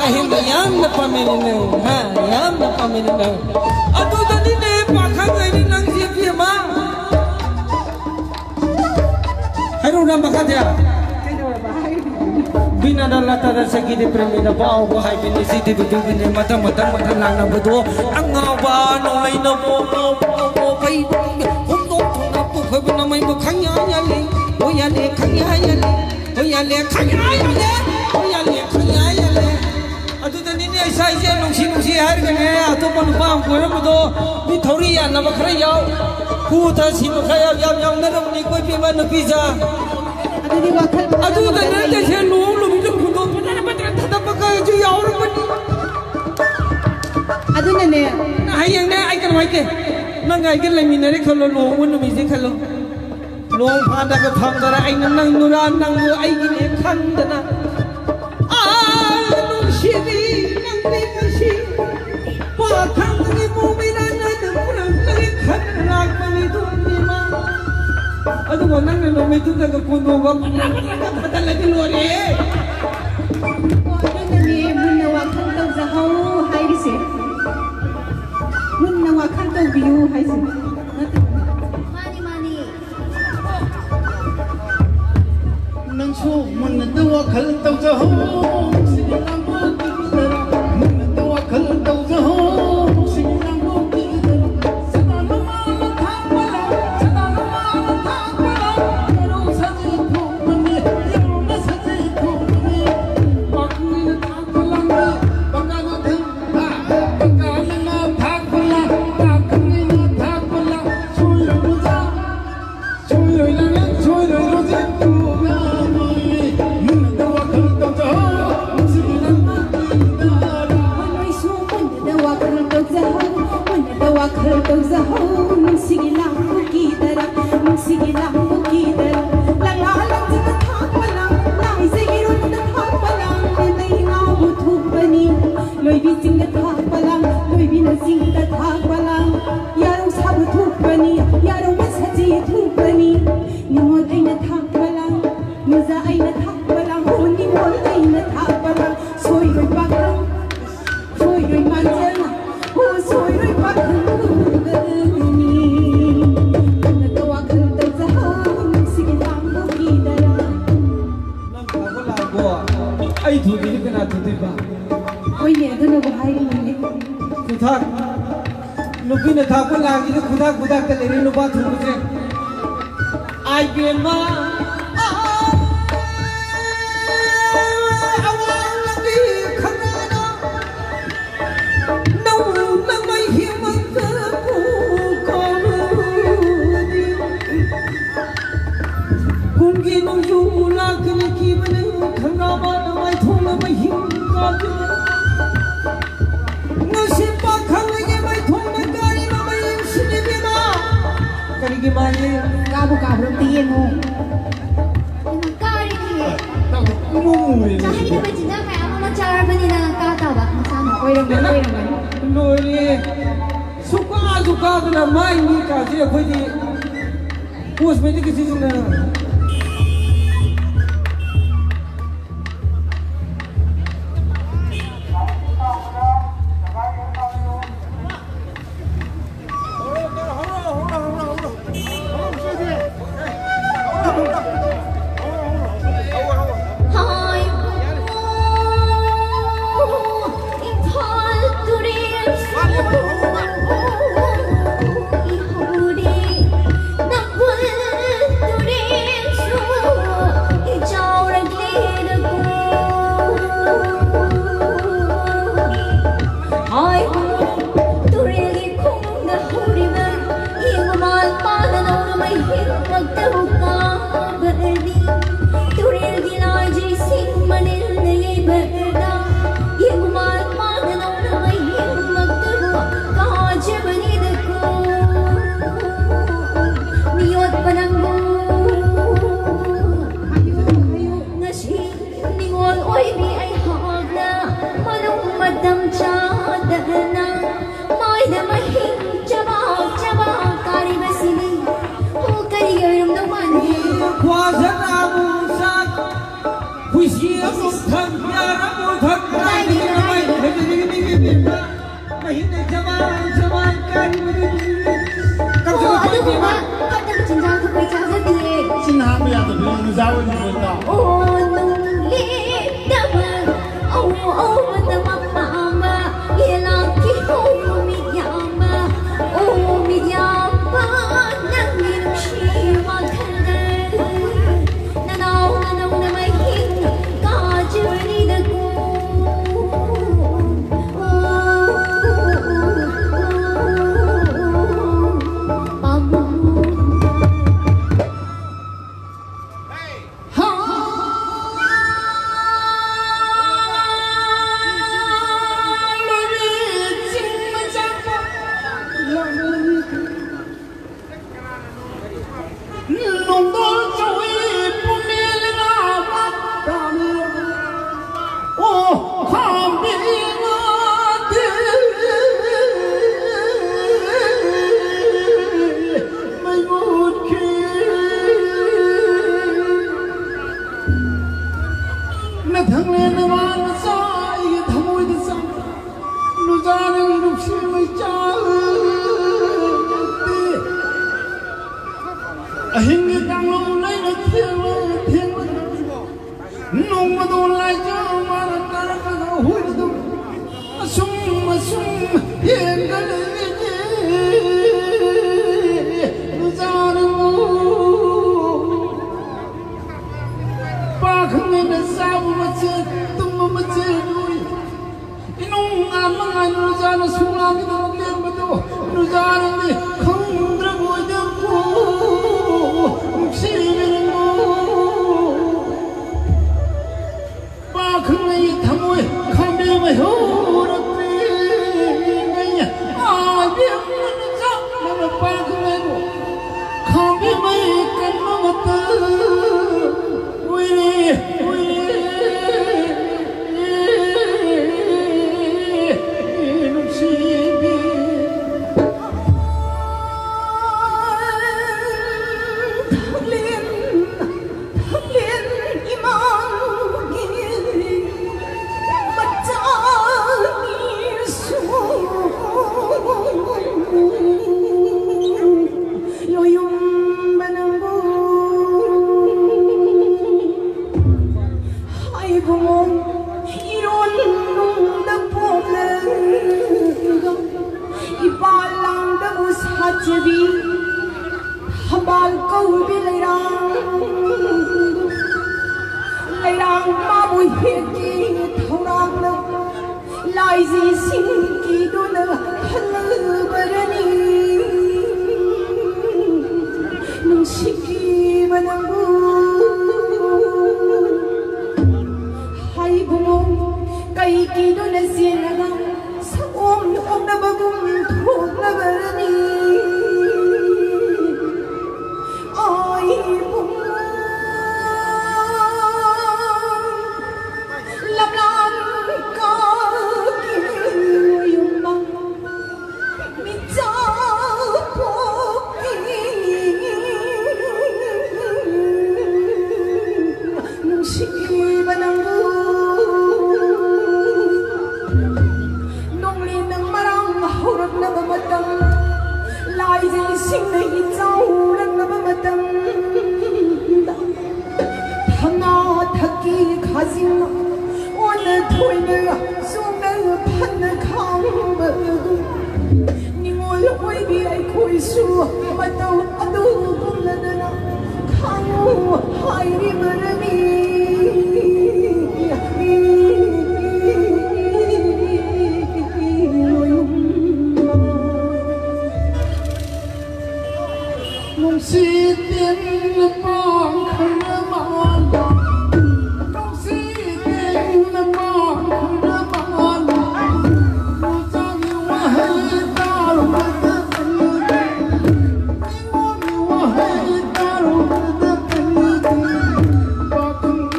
ꯑꯍꯦꯟꯕ ꯌꯥꯝꯅ ꯄꯥꯝꯃꯦꯅꯦ ꯅꯪ, ꯍꯥ? ꯌꯥꯝꯅ ꯄꯥꯝꯃꯦꯅꯦ ꯅꯪ꯫ ꯑꯗꯨꯗꯅꯤꯅꯦ ꯄꯥꯈꯪ ꯍꯥꯏꯅ ꯅꯪꯁꯦ ꯏꯕꯦꯝꯃ꯫ ꯍꯥꯏꯔꯛꯎꯔ ꯃꯈꯥꯗꯤ? ꯕꯤꯅꯥꯗ ꯂꯇꯥꯗ ꯁꯈꯤꯗꯤ ꯄ꯭ꯔꯦꯃꯤꯗ ꯄꯥꯎꯕ ꯍꯥꯏꯕꯅꯤ ꯁꯤꯗꯤ ꯕꯤꯗꯨꯕꯤꯅꯤ ꯃꯊꯪ ꯃꯊꯪ ꯃꯊꯪ ꯂꯥꯛꯅꯕꯗꯣ ꯑꯉꯥꯎꯕ ꯅꯣꯡꯂꯩꯅꯕꯣ ꯄꯣ ꯄꯣ ꯄꯣ ꯄꯩ ꯍꯨꯝꯗꯣꯛ ꯊꯣꯛꯅ ꯄꯨꯈꯣꯏꯕꯅ ꯃꯩꯕꯨ ꯈꯪꯌꯥ ꯌꯥꯜꯂꯤ ꯍꯣ ꯌꯥꯜꯂꯤ ꯈꯪꯌꯥ ꯌꯥꯜꯂꯤ ꯍꯣ ꯌꯥꯜꯂꯤ ꯈꯪꯌꯥ ꯌꯥꯜꯂꯤ ꯍꯣ ꯌꯥꯜꯂꯤ ꯈꯪꯌꯥ ꯌꯥꯜꯂꯤ꯫ ꯑꯗꯨꯗꯅꯤꯅꯦ ꯏꯁꯥ ꯏꯁꯦ ꯅꯨꯡꯁꯤ ꯅꯨꯡꯁꯤ ꯍꯥꯏꯔꯒꯅꯦ ꯑꯇꯣꯞꯄ ꯅꯨꯄꯥ ꯑꯃ ꯀꯣꯏꯔꯝꯕꯗꯣ ꯃꯤ ꯊꯧꯔꯤ ꯌꯥꯟꯅꯕ ꯈꯔ ꯌꯥꯎ ꯍꯨ ꯊ ꯁꯤꯕ ꯈꯔ ꯌꯥꯎ ꯌꯥꯝ ꯌꯥꯎꯅꯔꯝꯅꯤ ꯀꯣꯏ ꯄꯤꯕ ꯅꯨꯄꯤꯖꯥ꯫ ꯑꯗꯨꯗꯤ ꯋꯥꯈꯜ ꯈꯟꯅꯕ ꯑꯗꯨꯗ ꯑꯃꯗ ꯅꯠꯇꯦ ꯂꯩꯌꯦ꯫ ꯁꯦ ꯂꯨꯍꯣꯡ ꯅꯨꯃꯤꯠꯇ ꯈꯨꯗꯣꯡ ꯐꯖꯅ ꯐꯖꯅ ꯊꯥꯗꯛꯄ ꯀꯥꯏꯁꯨ ꯌꯥꯎꯔꯕꯅꯤ꯫ ꯑꯗꯨꯅꯅꯦ꯫ ꯍꯌꯦꯡꯅꯦ ꯑꯩ ꯀꯩꯅꯣ ꯍꯥꯏꯒꯦ꯫ ꯅꯪ ꯑꯩꯒ ꯂꯩꯃꯤꯟꯅꯔꯦ ꯈꯜꯂꯣ ꯂꯨꯍꯣꯡꯕ ꯅꯨꯃꯤꯠꯁꯦ ꯈꯜꯂꯣ꯫ ꯅꯣꯡ ꯐꯥꯗꯒ ꯐꯪꯗꯅ ꯑꯩꯅ ꯅꯪ ꯅꯨꯔꯥ ꯅꯪꯕꯨ ꯑꯩꯒꯤꯅꯦ ꯈꯪꯗꯅ꯫ ꯑꯥ ꯅꯨꯡꯁꯤꯕꯤ ꯅꯪꯗꯤ ꯉꯁꯤ ꯄꯥꯈꯪꯒꯤ ꯃꯨꯃꯤꯅ ꯅꯪ ꯄꯨꯔꯛꯂꯒ ꯈꯟꯅ ꯂꯥꯛꯄꯅꯤ ꯇꯨꯡꯗꯤꯃ꯫ ꯑꯗꯨꯕꯨ ꯅꯪꯅ ꯅꯨꯃꯤꯠꯇꯨꯗꯒ ꯀꯣꯟꯗꯣꯡꯕ ꯄꯠꯂ ꯄꯠꯂꯒ ꯊꯥꯗꯠꯂꯗꯤ ꯂꯣꯏꯔꯦ꯫ ꯑꯣ, ꯑꯗꯨꯅꯅꯦ ꯃꯨꯟꯅ ꯋꯥꯈꯜ ꯇꯧꯖꯍꯧ ꯍꯥꯏꯔꯤꯁꯦ꯫ ꯅꯣꯏꯁꯨ ꯃꯨꯟꯅꯗ ꯋꯥꯈꯜ ꯇꯧꯖꯍꯧ, ꯃꯨꯟꯅꯗ ꯋꯥꯈꯜ ꯇꯧꯖꯍꯧ꯫ ꯅꯨꯡꯁꯤꯒꯤ ꯂꯥꯡꯕꯒꯤ ꯇꯔꯥ, ꯅꯨꯡꯁꯤꯒꯤ ꯂꯥꯡꯕꯒꯤ ꯇꯔꯥ꯫ ꯂꯪꯂꯥ ꯂꯪꯖꯤꯡꯗ ꯊꯥꯛꯄ ꯂꯥꯡ, ꯂꯥꯏꯖꯒꯤ ꯔꯣꯜꯗ ꯊꯥꯛꯄ ꯂꯥꯡ꯫ ꯂꯩꯉꯥꯎꯕ ꯊꯣꯛꯄꯅꯤ, ꯂꯣꯏꯕꯤ ꯆꯤꯡꯗ ꯊꯥꯛꯄ ꯂꯥꯡ, ꯂꯣꯏꯕꯤꯅ ꯆꯤꯡꯗ ꯊꯥꯛꯄ ꯂꯥꯡ꯫ ꯌꯥꯔꯧ ꯁꯥꯕ ꯊꯣꯛꯄꯅꯤ, ꯌꯥꯔꯧꯕ ꯁꯖꯤ ꯊꯣꯛꯄꯅꯤ꯫ ꯅꯤꯉꯣꯜ ꯑꯩꯅ ꯊꯥꯛꯄ ꯂꯥꯡ, ꯃꯨꯖꯥ ꯑꯩꯅ ꯊꯥꯛꯄ ꯂꯥꯡ꯫ ꯑꯣ, ꯅꯤꯉꯣꯜ ꯑꯩꯅ ꯊꯥꯛꯄ ꯂꯥꯡ꯫ ꯁꯣꯏꯔꯣꯏ ꯄꯥꯈꯪ, ꯁꯣꯏꯔꯣꯏ ꯃꯥꯟꯖꯅ, ꯑꯣ, ꯁꯣꯏꯔꯣꯏ ꯄꯥꯈꯪ ꯈꯨꯡꯒꯪꯅꯤ꯫ ꯅꯪꯅ ꯋꯥꯈꯜ ꯇꯧꯖꯍꯧ, ꯅꯨꯡꯁꯤꯒꯤ ꯂꯥꯡꯕꯒꯤ ꯇꯔꯥ꯫ ꯅꯪ ꯊꯥꯛꯄ ꯂꯥꯡꯕꯣ? ꯑꯩ ꯊꯨꯗ꯭ꯔꯗꯤ ꯀꯅꯥ ꯊꯨꯗꯣꯏꯕ? ꯍꯣꯏꯅꯦ, ꯑꯗꯨꯅꯕꯨ ꯍꯥꯏꯔꯤꯅꯤꯅꯦ꯫ ꯈꯨꯊꯥꯛ, ꯅꯨꯄꯤꯅ ꯊꯥꯛꯄ ꯂꯥꯡꯁꯤꯗ ꯈꯨꯗꯥꯛ ꯈꯨꯗꯥꯛꯇ ꯂꯩꯔꯦ ꯅꯨꯄꯥ ꯊꯨꯕꯁꯦ꯫ ꯑꯥꯏ ꯕꯦꯝꯃ, ꯑꯋꯥꯡꯂꯕꯤ ꯈꯅꯥꯅ ꯅꯧꯅ ꯃꯩ ꯍꯦꯟꯕ ꯀꯣꯛ ꯀꯥꯎꯔꯨꯗꯤ꯫ ꯀꯨꯝꯒꯤ ꯅꯣꯡꯖꯨ ꯂꯥꯛꯀꯅꯤ ꯀꯤꯕꯅ ꯈꯪꯒꯥꯕꯅ ꯃꯥꯏꯊꯣꯡꯅꯕ ꯍꯤꯡ ꯀꯥꯗꯨꯅ꯫ ꯉꯁꯤ ꯄꯥꯈꯪ ꯑꯩꯒꯤ ꯃꯥꯏꯊꯣꯡꯗ ꯀꯥꯔꯤꯕ ꯃꯌꯦꯡꯁꯤꯅꯤ ꯏꯕꯦꯝꯃ꯫ ꯀꯔꯤꯒꯤ ꯃꯥꯜꯂꯤ? ꯀꯥꯕꯨ ꯀꯥꯕ꯭ꯔꯣ ꯑꯝꯇ ꯌꯦꯡꯉꯣ꯫ ꯀꯥꯔꯤꯅꯦ꯫ ꯏꯃꯨ ꯃꯨꯔꯦ꯫ ꯆꯥꯍꯩꯗꯕ ꯆꯤꯟꯖꯥꯛ ꯃꯌꯥꯝ ꯑꯃ ꯆꯥꯔꯕꯅꯤꯅ ꯀꯥ ꯇꯥꯕ ꯃꯁꯥꯅ꯫ ꯑꯣꯏꯔꯝꯒꯅꯤ, ꯑꯣꯏꯔꯝꯒꯅꯤ꯫ ꯂꯣꯏꯔꯦ꯫ ꯁꯨꯛꯀꯥꯁꯨ ꯀꯥꯗꯅ ꯃꯥꯏ ꯃꯤ ꯀꯥꯁꯦ ꯑꯩꯈꯣꯏꯗꯤ cosmetic ꯁꯤꯖꯤꯟꯅ꯫ ꯍꯣꯏ꯫ ꯌꯦꯡꯉꯨꯃꯥꯟ ꯃꯥꯅ ꯅꯧꯅ ꯃꯍꯤꯡꯃꯛꯇꯕꯨ ꯀꯥꯖꯕꯅꯤꯗꯀꯣ꯫ ꯃꯤꯑꯣꯠꯄ ꯅꯪꯕꯨ ꯉꯁꯤ ꯅꯤꯉꯣꯜ ꯑꯣꯏꯕꯤ ꯑꯩꯍꯥꯛꯅ ꯃꯅꯨꯡ ꯃꯇꯝ ꯆꯥꯗꯅ ꯃꯥꯏꯗ ꯃꯍꯤꯡ ꯆꯕꯥꯛ ꯆꯕꯥꯛ ꯀꯥꯔꯤꯕꯁꯤꯅꯤ꯫ ꯑꯣ, ꯀꯔꯤ ꯑꯣꯏꯔꯝꯗꯧ ꯃꯥꯟꯒꯦ? ꯈ꯭ꯋꯥꯖꯅ ꯑꯃꯨꯛ ꯆꯥꯛ, ꯍꯨꯏꯁꯤ ꯑꯃꯨꯛ ꯊꯛ, ꯌꯥꯔ ꯑꯃꯨꯛ ꯊꯛ, ꯀꯗꯥꯏꯗꯒꯤ, ꯀꯗꯥꯏꯗꯒꯤ? ꯃꯍꯤꯛꯅ ꯆꯕꯥꯛ ꯆꯕꯥꯛ ꯀꯥꯔꯤꯕꯗꯨ꯫ ꯑꯣ, ꯑꯗꯨꯒꯨꯝꯕ ꯐꯠꯇꯕ ꯆꯤꯟꯖꯥꯛꯇꯨ ꯑꯩꯈꯣꯏ ꯆꯥꯖꯗꯤꯌꯦ꯫ ꯆꯤꯟ ꯍꯥꯝꯕ ꯌꯥꯗꯕ ꯅꯨꯡꯖꯥ ꯑꯣꯏꯅ ꯑꯣꯏꯕ꯫ ꯑꯣ, ꯅꯨꯡꯂꯦꯝꯗꯕ, ꯑꯎ ꯑꯎꯕꯗ ꯃꯄꯥꯝꯕ, ꯌꯦꯂꯥꯛꯀꯤ ꯍꯧꯕ ꯃꯤꯠ ꯌꯥꯝꯕ, ꯑꯣ, ꯃꯤꯠ ꯌꯥꯝꯕ, ꯅꯪꯒꯤ ꯅꯨꯡꯁꯤ ꯋꯥꯈꯜꯗ ꯅꯅꯥꯎ ꯅꯅꯧꯅ ꯃꯍꯤꯡ ꯀꯥꯖꯔꯤꯗꯀꯣ꯫ ꯄꯥꯝꯕꯣꯝꯗ꯫ ꯍꯥ꯫ ꯂꯣꯏꯕꯤ ꯆꯤꯡ ꯃꯆꯥ꯫ ꯅꯣꯡꯗꯣꯜ ꯆꯥꯎꯏ ꯄꯨꯝꯃꯦꯜ ꯂꯥꯕ ꯇꯥꯅꯤ꯫ ꯑꯣ ꯈꯥꯝꯕꯤ ꯉꯥꯗꯤ ꯃꯩ ꯃꯨꯠꯈꯤ꯫ ꯅꯊꯪꯂꯦ ꯅꯃꯥ ꯅꯆꯥ ꯑꯩꯒꯤ ꯊꯃꯣꯏꯗ ꯆꯪ ꯅꯨꯖꯥꯅ ꯅꯨꯡꯁꯤ ꯃꯩꯆꯥꯛꯇꯤ ꯑꯍꯤꯡꯒꯤ ꯀꯥꯡꯂꯧ ꯂꯩꯅ ꯊꯦꯡꯂ ꯊꯦꯡꯂ ꯅꯣꯡꯃꯗꯣ ꯂꯥꯏꯖ ꯃꯥꯅ ꯇꯥꯔꯛꯂꯒ ꯍꯨꯏꯗꯨ ꯑꯁꯨꯝ ꯑꯁꯨꯝ ꯍꯦꯟꯒꯠꯂꯛꯏ ꯅꯨꯖꯥꯅ ꯄꯥꯈꯪꯅ ꯆꯥꯕ ꯃꯆꯦꯠ ꯇꯨꯝꯕ ꯃꯆꯦꯠ ꯂꯣꯏ ꯏꯅꯨꯡ ꯉꯥꯟꯕ ꯉꯥꯏꯅ ꯅꯨꯖꯥꯅ ꯁꯨꯡꯂꯥꯡꯒꯤꯗꯃꯛ ꯂꯦꯟꯕꯗꯣ ꯅꯨꯖꯥꯅꯗꯤ ꯈꯪꯗ꯭ꯔꯕ ꯑꯣꯏꯗꯕꯣ ꯅꯨꯡꯁꯤꯕꯤꯔꯝꯃꯣ ꯄꯥꯈꯪꯅ ꯆꯦꯕꯤ ꯊꯝꯕꯥꯜ ꯀꯧꯕꯤ ꯂꯩꯔꯥꯡ, ꯂꯩꯔꯥꯡ ꯃꯥꯕꯨ ꯍꯦꯛꯀꯦ ꯊꯧꯔꯥꯡꯅ ꯂꯥꯏꯖꯤ ꯁꯤꯡ ꯀꯤꯗꯨꯅ ꯍꯜꯂꯕꯔꯅꯤ꯫ ꯅꯨꯡꯁꯤꯈꯤꯕ ꯅꯪꯕꯨ ꯍꯥꯏꯕꯨꯡꯉꯣ ꯀꯩ ꯀꯤꯗꯨꯅ ꯆꯦꯜꯂꯒ ꯁꯪꯒꯣꯝ ꯑꯣꯛꯅꯕꯒꯨꯝ ꯊꯣꯛꯅꯕꯔꯅꯤ꯫ ꯑꯥꯏ ꯄꯨꯡ ꯂꯝꯂꯥꯡ ꯀꯥꯒꯤ ꯌꯨꯝꯃ ꯃꯤꯆꯥ ꯄꯣꯛꯄꯤ ꯅꯨꯡꯁꯤꯕ ꯅꯪꯕꯨ ꯅꯣꯡꯂꯦꯟꯅ ꯃꯔꯥꯡ ꯍꯧꯔꯛꯅꯕ ꯃꯇꯝ, ꯂꯥꯏꯖ ꯏꯁꯤꯡꯅ ꯏꯆꯥꯎꯔꯛꯅꯕ ꯃꯇꯝꯗ, ꯊꯝꯅꯥ ꯊꯛꯀꯤ ꯈꯥꯖꯤꯡ ꯑꯣꯟꯅ ꯊꯣꯏꯅ ꯆꯣꯡꯅ ꯐꯅ ꯈꯥꯡꯕꯒꯨꯝ, ꯅꯤꯉꯣꯜ ꯑꯣꯏꯕꯤ ꯑꯩꯈꯣꯏꯁꯨ ꯃꯇꯧ ꯑꯗꯨ ꯒꯨꯝꯂꯗꯅ ꯈꯥꯡꯉꯨ ꯍꯥꯏꯔꯤꯕꯅꯤ꯫ ꯅꯨꯡꯁꯤꯇꯦꯟ ꯄꯥꯡꯈ꯭ꯔ ꯃꯥꯜꯂꯦ꯫ ꯅꯨꯡꯁꯤꯇꯦꯟ ꯄꯥꯡꯈ꯭ꯔ ꯃꯥꯜꯂꯦ꯫ ꯅꯨꯡꯁꯤꯒꯤ ꯋꯥꯍꯩ ꯇꯥꯔꯨꯕꯗ ꯑꯩꯗꯤ, ꯅꯤꯉꯣꯜꯒꯤ ꯋꯥꯍꯩ ꯇꯥꯔꯨꯕꯗ ꯑꯩꯗꯤ, ꯄꯥꯈꯪ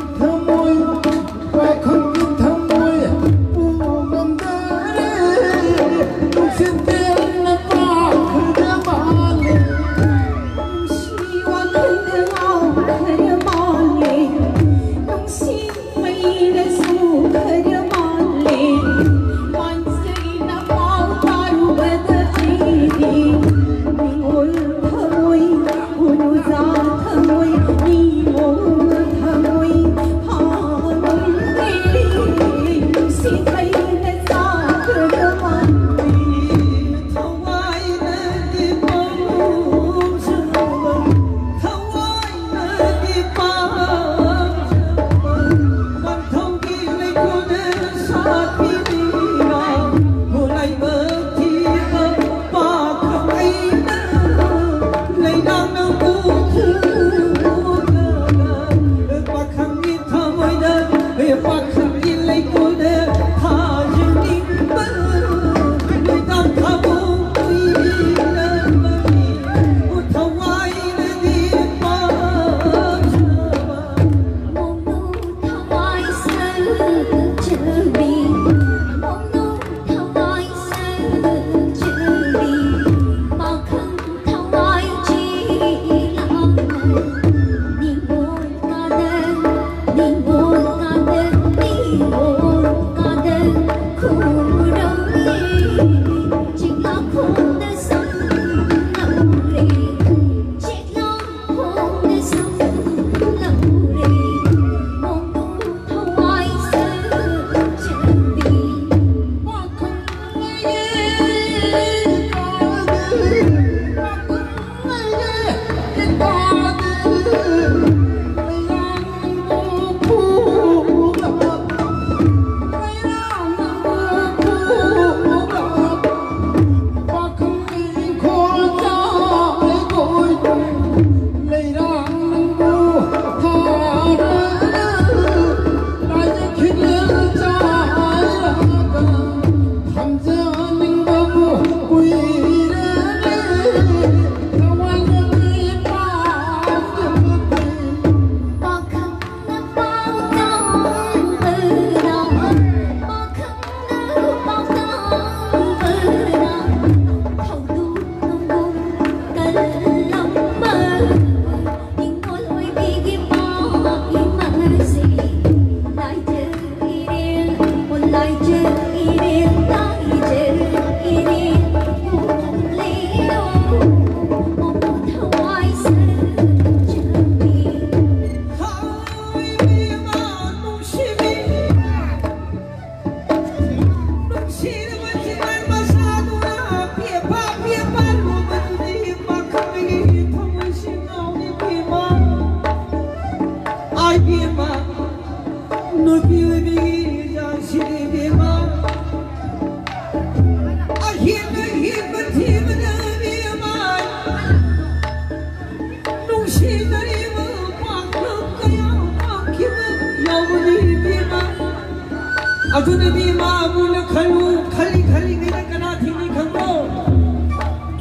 ꯑꯗꯨꯅꯗꯤ ꯃꯥꯕꯨꯅ ꯈꯜꯂꯨ, ꯈꯜꯂꯤ ꯈꯜꯂꯤꯉꯩꯗ ꯀꯅꯥ ꯊꯦꯡꯅꯩ ꯈꯪꯕ꯭ꯔꯣ?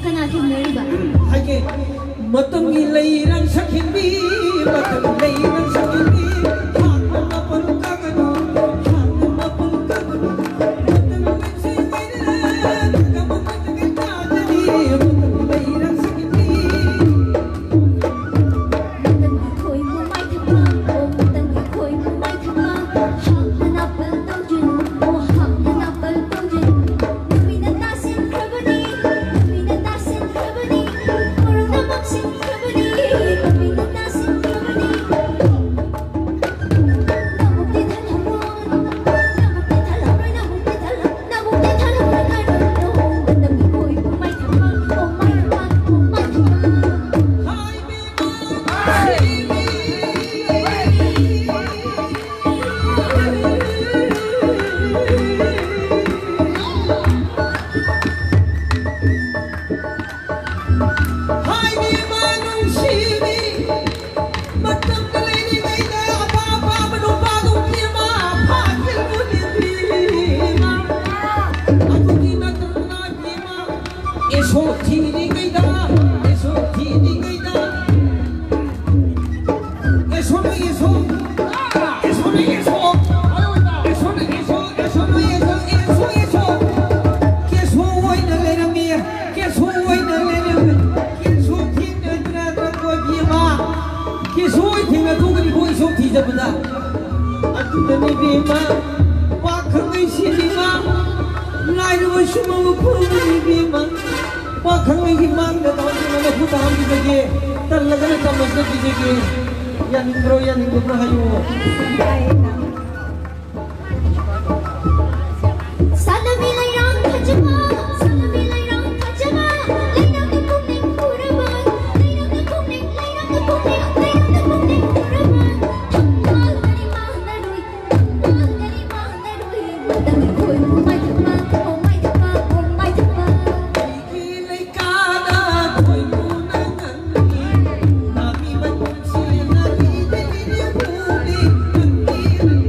ꯀꯅꯥ ꯊꯦꯡꯅꯔꯤꯕ? ꯍꯥꯏꯒꯦ꯫ ꯃꯇꯝꯒꯤ ꯂꯩꯔꯪ ꯁꯛꯈꯤꯕꯤ, ꯃꯇꯝꯒꯤ ꯂꯩꯔꯪ ꯁꯛꯈꯤꯕꯤ, ꯍꯥꯟꯅ ꯃꯥꯄꯜ ꯀꯥꯒꯅꯨ, ꯍꯥꯟꯅ ꯃꯥꯄꯜ ꯀꯥꯒꯅꯨ, ꯃꯇꯝ ꯅꯨꯡꯁꯤꯕꯤꯔꯦ, ꯊꯃꯣꯏ ꯃꯇꯝꯒꯤ ꯇꯥꯗꯅꯤ, ꯃꯇꯝꯒꯤ ꯂꯩꯔꯪ ꯁꯛꯈꯤꯕꯤ꯫ ꯍꯥꯏꯕꯤꯕ ꯅꯨꯡꯁꯤꯕꯤ, ꯃꯇꯝꯗ ꯂꯩꯔꯤꯉꯩꯗ ꯑꯄꯥ ꯑꯄꯥꯕ ꯅꯨꯄꯥꯗꯨ ꯄꯤꯕ, ꯐꯥꯈꯤꯕꯅꯤ ꯄꯤꯕ꯫ ꯑꯗꯨꯒꯤ ꯃꯇꯝꯗ ꯄꯤꯕ, ꯑꯦꯁꯣ ꯊꯤꯔꯤꯉꯩꯗ, ꯑꯦꯁꯣ ꯊꯤꯔꯤꯉꯩꯗ, ꯑꯦꯁꯣꯅ ꯑꯦꯁꯣ, ꯑꯦꯁꯣꯅ ꯑꯦꯁꯣ, ꯑꯦꯁꯣꯅ ꯑꯦꯁꯣ, ꯑꯦꯁꯣꯅ ꯑꯦꯁꯣ, ꯑꯦꯁꯣ, ꯑꯦꯁꯣ꯫ ꯀꯦꯁꯣ ꯑꯣꯏꯅ ꯂꯩꯔꯝꯃꯤ, ꯀꯦꯁꯣ ꯑꯣꯏꯅ ꯂꯩꯔꯝꯃꯤ꯫ ꯀꯦꯁꯣ ꯊꯦꯡꯅꯗ꯭ꯔꯗ꯭ꯔ ꯀꯣꯏꯕꯤ ꯑꯃ, ꯀꯦꯁꯣ ꯑꯣꯏ ꯊꯦꯡꯅꯊꯣꯛꯀꯅꯤꯀꯣ ꯏꯁꯣ ꯊꯤꯖꯕꯗ꯫ ꯑꯗꯨꯗꯅꯤ ꯏꯕꯦꯝꯃ, ꯄꯥꯈꯪ ꯂꯩꯁꯤꯕꯤꯃ, ꯂꯥꯏꯔꯕ ꯁꯨꯝꯕ ꯐꯪꯕꯅꯤ ꯏꯕꯦꯝꯃ꯫ ꯄꯥꯈꯪ ꯑꯩꯒꯤ ꯃꯥꯡꯗ ꯇꯧꯗꯨꯅ ꯃꯈꯨꯠ ꯍꯥꯝꯕꯤꯕꯒꯤ ꯇꯜꯂꯒꯅ ꯇꯝꯃꯁꯨ ꯄꯤꯖꯒꯦ꯫ ꯌꯥꯅꯤꯡꯕ꯭ꯔꯣ, ꯌꯥꯅꯤꯡꯗꯕ꯭ꯔꯣ ꯍꯥꯏꯌꯨ꯫ ꯁꯥꯟꯅꯕꯤ ꯂꯩꯔꯥꯡ ꯐꯖꯕ, ꯁꯥꯟꯅꯕꯤ ꯂꯩꯔꯥꯡ ꯐꯖꯕ, ꯂꯩꯔꯥꯡꯗ ꯄꯨꯛꯅꯤꯡ ꯍꯨꯔꯕ, ꯂꯩꯔꯥꯡꯗ ꯄꯨꯛꯅꯤꯡ, ꯂꯩꯔꯥꯡꯗ ꯄꯨꯛꯅꯤꯡ, ꯂꯩꯔꯥꯡꯗ ꯄꯨꯛꯅꯤꯡ ꯍꯨꯔꯕ꯫ ꯊꯝꯕꯥꯜꯒꯅꯤ ꯃꯥꯟꯅꯔꯨꯏ, ꯊꯝꯕꯥꯜꯒꯅꯤ ꯃꯥꯟꯅꯔꯨꯏ, ꯃꯇꯝꯒꯤ ꯈꯣꯏꯃꯨ ꯃꯥꯏꯊꯛꯄ, ꯑꯣ ꯃꯥꯏꯊꯛꯄ, ꯑꯣ ꯃꯥꯏꯊꯛꯄ꯫ ꯑꯩꯒꯤ ꯂꯩꯀꯥꯗ ꯈꯣꯏꯃꯨꯅ ꯉꯪꯉꯤ, ꯃꯥꯃꯤ ꯃꯅꯨꯡꯁꯤ ꯅꯥꯔꯤꯗꯒꯤ ꯄꯨꯔꯤ ꯉꯪꯉꯤ꯫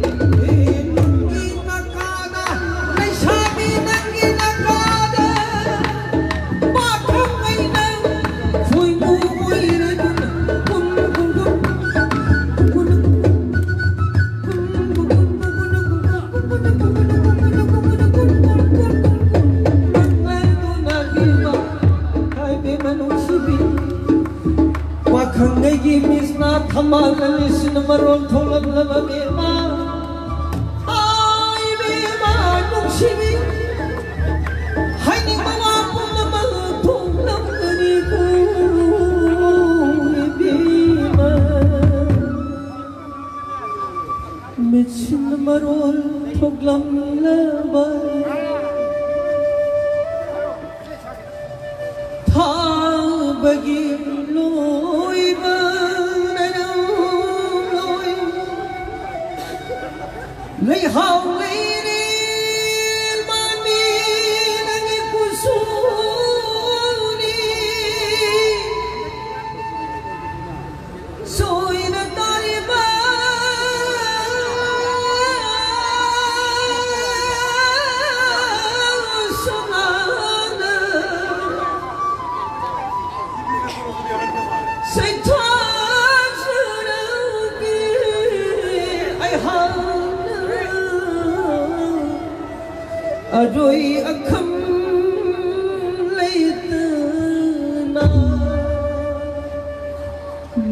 ꯋꯥꯈꯪꯉꯩꯒꯤ ꯃꯤꯁꯅ ꯊꯝꯕꯥꯜ ꯑꯅꯤꯁꯤꯅ ꯃꯔꯣꯜ ꯊꯣꯛꯂꯛꯂꯕ ꯕꯦꯝꯃ꯫ ꯑꯥ, ꯏꯕꯦꯝꯃ ꯅꯨꯡꯁꯤꯕꯤ, ꯍꯥꯏꯅꯤꯡꯕ ꯋꯥ ꯄꯨꯝꯅꯃꯛ ꯊꯣꯛꯂꯝꯒꯅꯤꯀꯣ, ꯏꯕꯦꯝꯃ꯫ ꯃꯤꯠꯁꯤꯅ ꯃꯔꯣꯜ ꯊꯣꯛꯂꯝꯂꯕ ꯊꯥꯕꯒꯤ ꯂꯣꯏꯕ ꯅꯥꯏꯔꯝꯂꯣꯏ꯫ ꯂꯩꯍꯥꯎ ꯂꯩꯔꯦ ꯃꯥꯟꯕꯤ ꯅꯪꯒꯤ ꯀꯨꯆꯨꯅꯤ꯫ ꯁꯣꯏꯅ ꯇꯥꯔꯤꯕ ꯁꯅꯥꯅ ꯁꯩꯊꯥꯖꯔꯒꯦ ꯑꯩꯍꯥꯛꯅ ꯑꯔꯣꯏ ꯑꯈꯝ ꯂꯩꯇꯅ꯫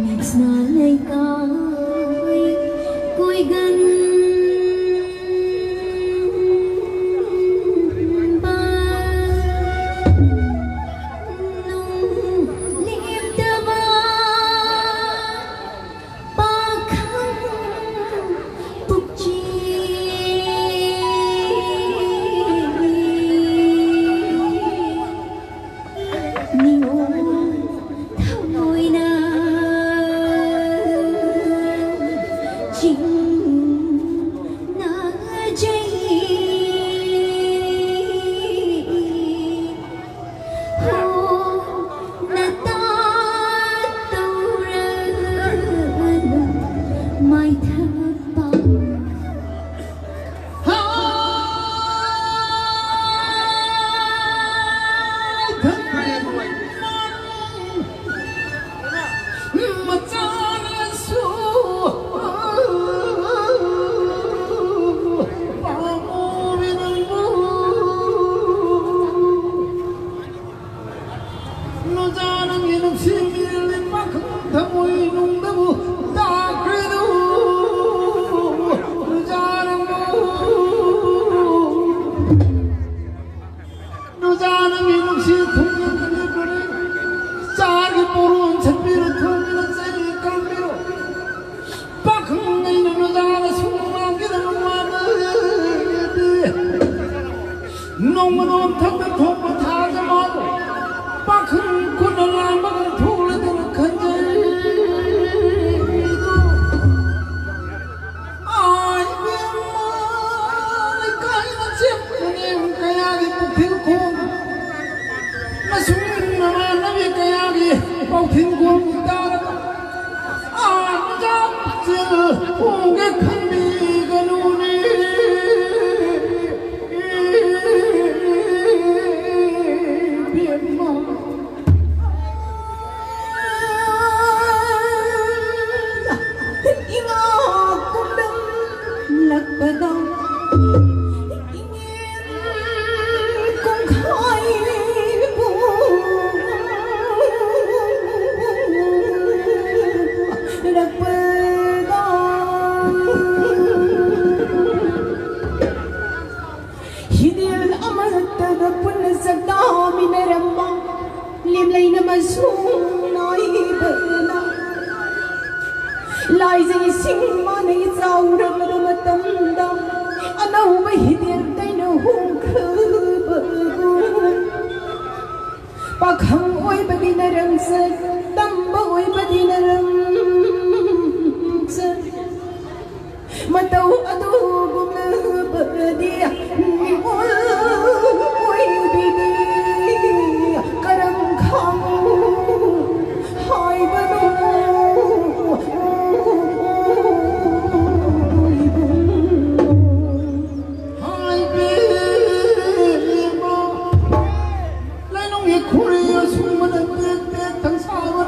ꯃꯤꯠꯁꯅ ꯂꯩꯀꯥꯏ ꯀꯣꯏꯒꯟꯕ ꯅꯨꯡ ꯂꯦꯞꯇꯕ ꯄꯥꯈꯪ ꯄꯨꯛꯆꯦꯜ ꯅꯤꯉꯣꯜ ꯊꯃꯣꯏꯅ ꯅꯣꯡꯃ ꯅꯣꯝꯊꯛꯇ ꯊꯣꯛꯄ ꯊꯥꯖ ꯃꯥꯜꯂꯣ꯫ ꯄꯥꯈꯪ ꯈꯨꯅ ꯂꯥꯝꯕꯒ ꯊꯣꯛꯂꯗꯅ ꯈꯟꯖꯩꯗꯣ꯫ ꯑꯥ, ꯏꯕꯦꯝꯃ, ꯂꯩꯀꯥꯏꯅ ꯆꯦꯟꯕꯅꯦ ꯀꯌꯥꯒꯤ ꯄꯨꯈ꯭ꯔꯤ ꯈꯣꯡ꯫ ꯃꯁꯨꯡ ꯃꯃꯥꯟꯅꯕꯤ ꯀꯌꯥꯒꯤ ꯄꯥꯎꯊꯤꯟ ꯈꯣꯡ ꯇꯥꯔꯒ ꯑꯥ, ꯆꯥꯛꯁꯤꯜ ꯄꯨꯒꯦ ꯈꯟꯕꯤꯒꯅꯨꯅꯦ꯫ ꯏꯕꯦꯝꯃ꯫ ꯏꯉꯥ ꯀꯨꯝꯂꯝꯂꯛꯄꯗ ꯏꯉꯦꯟ ꯀꯨꯝꯈꯥꯏꯕꯨ ꯂꯛꯄꯗ ꯍꯤꯗꯦꯜ ꯑꯃꯠꯇꯗ ꯄꯨꯟꯅ ꯆꯥꯛꯇꯥꯃꯤꯟꯅꯔꯝꯕ ꯂꯦꯝꯂꯩꯅ ꯃꯁꯨꯡ ꯅꯥꯏꯕꯅ ꯂꯥꯏꯖ ꯏꯁꯤꯡ ꯃꯥꯅ ꯏꯆꯥꯎꯔꯛꯂꯕ ꯃꯇꯝꯗ ꯑꯅꯧꯕ ꯍꯤꯗꯦꯜ ꯀꯩꯅ ꯍꯣꯡꯈ꯭ꯔꯕꯒꯨꯝ ꯄꯥꯈꯪ ꯑꯣꯏꯕꯒꯤ ꯅꯔꯝꯆꯠ, ꯇꯝꯕ ꯑꯣꯏꯕꯒꯤ ꯅꯔꯝꯆꯠ, ꯃꯇꯧ ꯑꯗꯨꯒꯨꯝꯂꯕꯗꯤ ꯃꯤꯑꯣꯜ ꯑꯣꯏꯕꯤꯅꯤ ꯀꯔꯝ ꯈꯪ ꯍꯥꯏꯕꯅꯣ? ꯍꯥꯏꯕꯤꯕ ꯂꯩꯅꯨꯡꯒꯤ ꯈꯨꯔꯤ ꯑꯁꯨꯝꯕꯗ ꯇꯦꯛ ꯇꯦꯛ ꯊꯪꯁꯥꯕ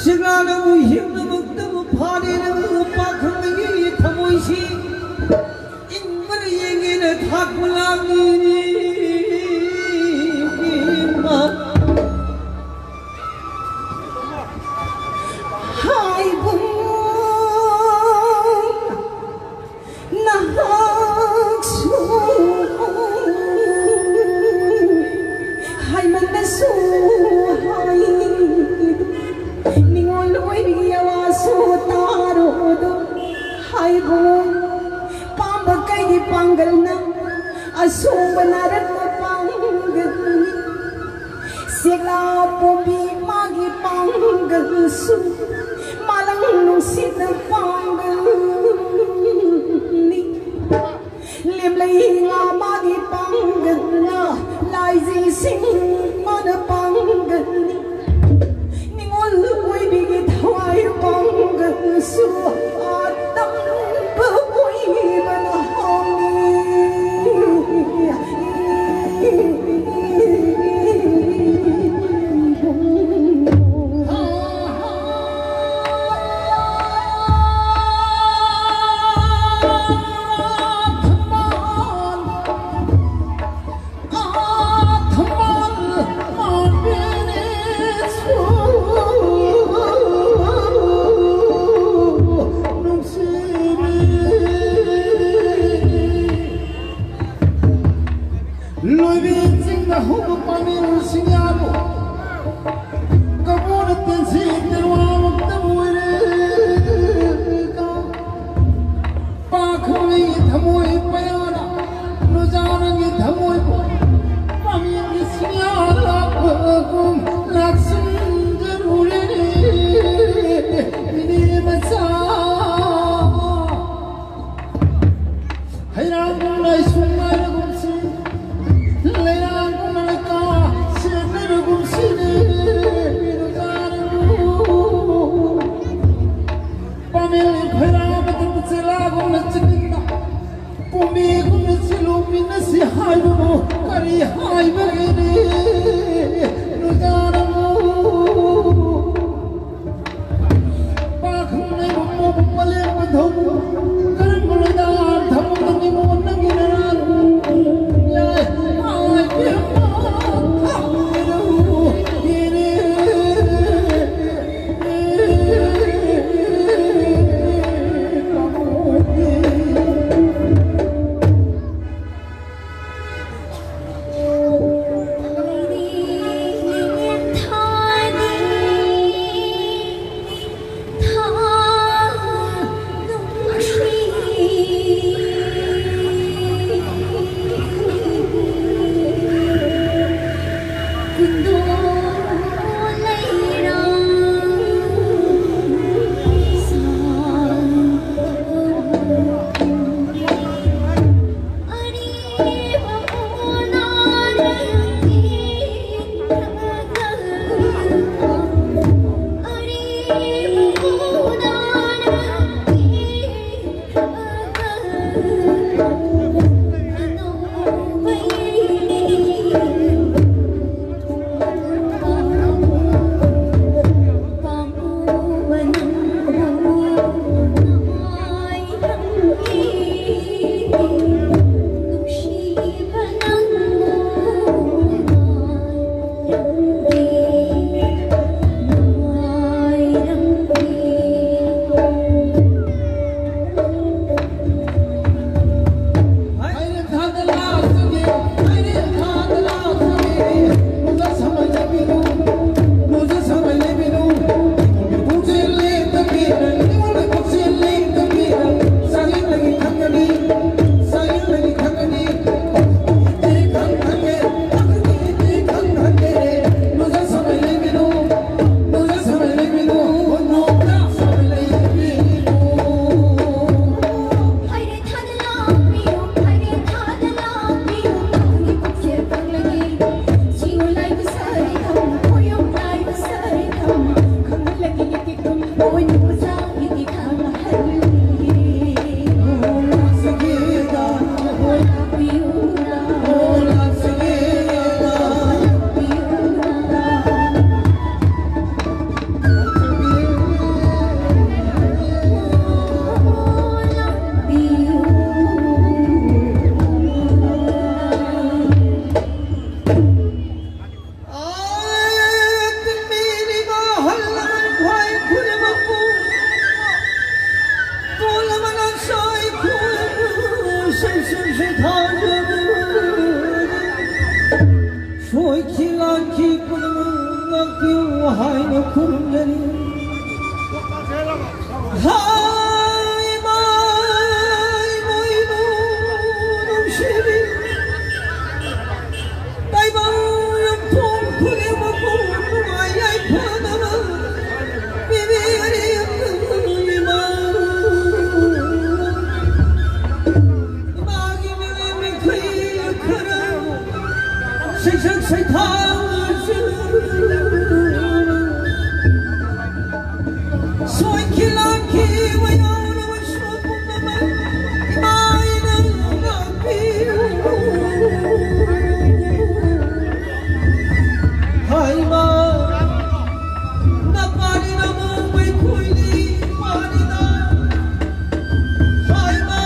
ꯁꯤꯒꯥꯅꯕꯨ ꯍꯤꯡꯅꯃꯛꯇꯕꯨ ꯐꯥꯔꯦ ꯅꯪ ꯄꯥꯈꯪꯒꯤ ꯊꯃꯣꯏꯁꯤ ꯏꯪꯕꯅ ꯌꯦꯡꯉꯦꯅ ꯊꯥꯛꯄ ꯂꯥꯡꯉꯤꯅꯤ꯫ ꯍꯥꯏꯕꯨꯡ ꯅꯍꯥꯛꯁꯨ ꯍꯥꯏꯃꯟꯅꯁꯨ ꯍꯥꯏ꯫ ꯅꯤꯉꯣꯜ ꯑꯣꯏꯕꯒꯤ ꯑꯋꯥꯁꯨ ꯇꯥꯔꯣꯗꯣ ꯍꯥꯏꯕꯨꯡ꯫ ꯄꯥꯝꯕ ꯀꯩꯒꯤ ꯄꯥꯡꯒꯜꯅ ꯑꯁꯣꯡꯕ ꯅꯥꯔꯛꯄ ꯄꯥꯡꯒꯜꯅꯤ꯫ ꯁꯦꯛꯂꯥ ꯄꯣꯝꯕꯤ ꯃꯥꯒꯤ ꯄꯥꯡꯒꯜꯁꯨ ꯃꯥꯂꯪ ꯅꯨꯡꯁꯤꯠꯅ ꯄꯥꯡꯒꯜꯅꯤ꯫ ꯂꯦꯝꯂꯩ ꯉꯥ ꯃꯥꯒꯤ ꯄꯥꯡꯒꯜꯅ ꯂꯥꯏꯖꯩꯁꯤꯡ ꯃꯥꯅ ꯄꯥꯡꯒꯜꯅꯤ꯫ ꯅꯤꯉꯣꯜ ꯑꯣꯏꯕꯤꯒꯤ ꯊꯋꯥꯏ ꯄꯥꯡꯒꯜꯁꯨ ꯑꯇꯝꯕ ꯑꯣꯏꯕꯅ ꯍꯥꯎꯏ꯫ ꯍꯥꯏꯅ ꯈꯨꯔꯨꯝꯖꯔꯤ꯫ ꯍꯥꯏ ꯃꯥꯏ ꯃꯣꯏꯅ ꯅꯨꯡꯁꯤꯕꯤ ꯇꯥꯏꯕꯪ ꯌꯨꯝꯊꯣꯡ ꯈꯨꯗꯤꯡꯃꯛꯄꯨ ꯅꯨꯡꯉꯥꯏ ꯌꯥꯏꯐꯅꯕ ꯄꯤꯕꯤꯔꯤ ꯏꯃꯥ꯫ ꯏꯃꯥꯒꯤ ꯃꯤꯠꯌꯦꯡ ꯃꯤꯈꯩ ꯈꯔ ꯁꯩꯁꯛ ꯁꯩꯊꯥ ꯁꯣꯏꯈꯤ ꯂꯥꯟꯈꯤꯕ ꯌꯥꯎꯔꯕꯁꯨ ꯄꯨꯝꯅꯃꯛ ꯏꯃꯥ ꯅꯪ ꯉꯥꯛꯄꯤꯌꯨ꯫ ꯍꯥꯏꯃ ꯅꯄꯥꯅꯤ ꯅꯃꯣ ꯃꯩꯈꯣꯏꯅꯤ ꯄꯥꯅꯤꯅ ꯍꯥꯏꯃ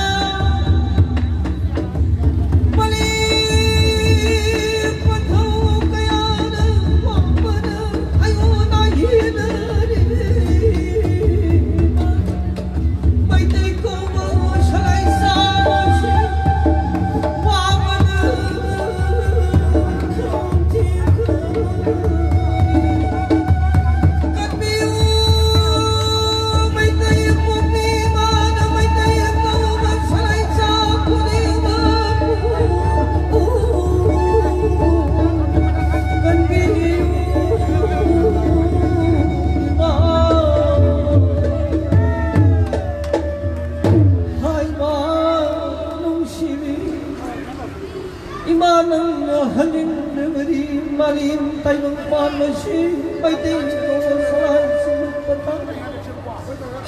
ꯏꯃꯥ ꯅꯪꯅ ꯍꯟꯖꯤꯟꯗ꯭ꯔꯕꯗꯤ ꯃꯥꯂꯦꯝ ꯇꯥꯏꯕꯪ ꯄꯥꯟꯕꯁꯤ ꯃꯩꯇꯩ ꯀꯧꯕ ꯁꯂꯥꯏꯁꯤꯡ ꯄꯊꯥ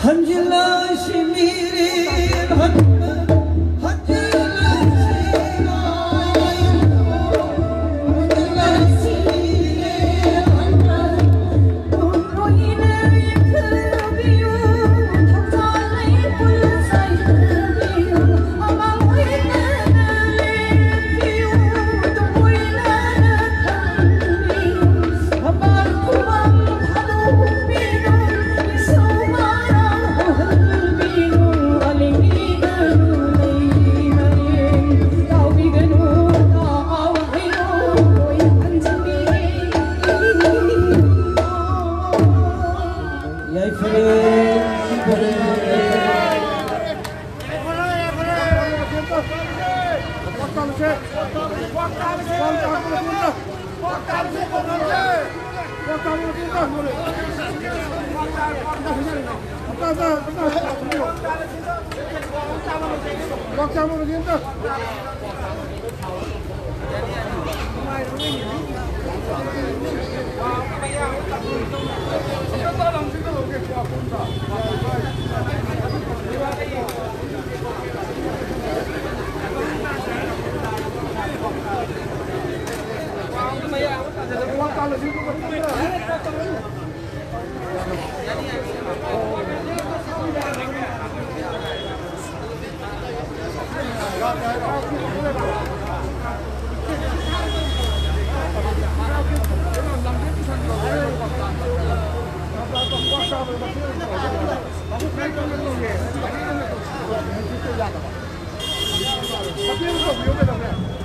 ꯍꯟꯖꯤꯜꯂꯁꯤ ꯃꯤꯔꯦ ꯍꯟꯕ ꯍꯟꯖꯤꯜꯂꯁꯤ ꯂꯥꯏ ꯍꯟꯖꯤꯜꯂꯁꯤ ꯃꯤꯔꯦ ꯍꯟꯕ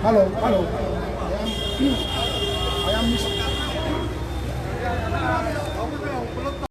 Hello, hello. I am, I am Mister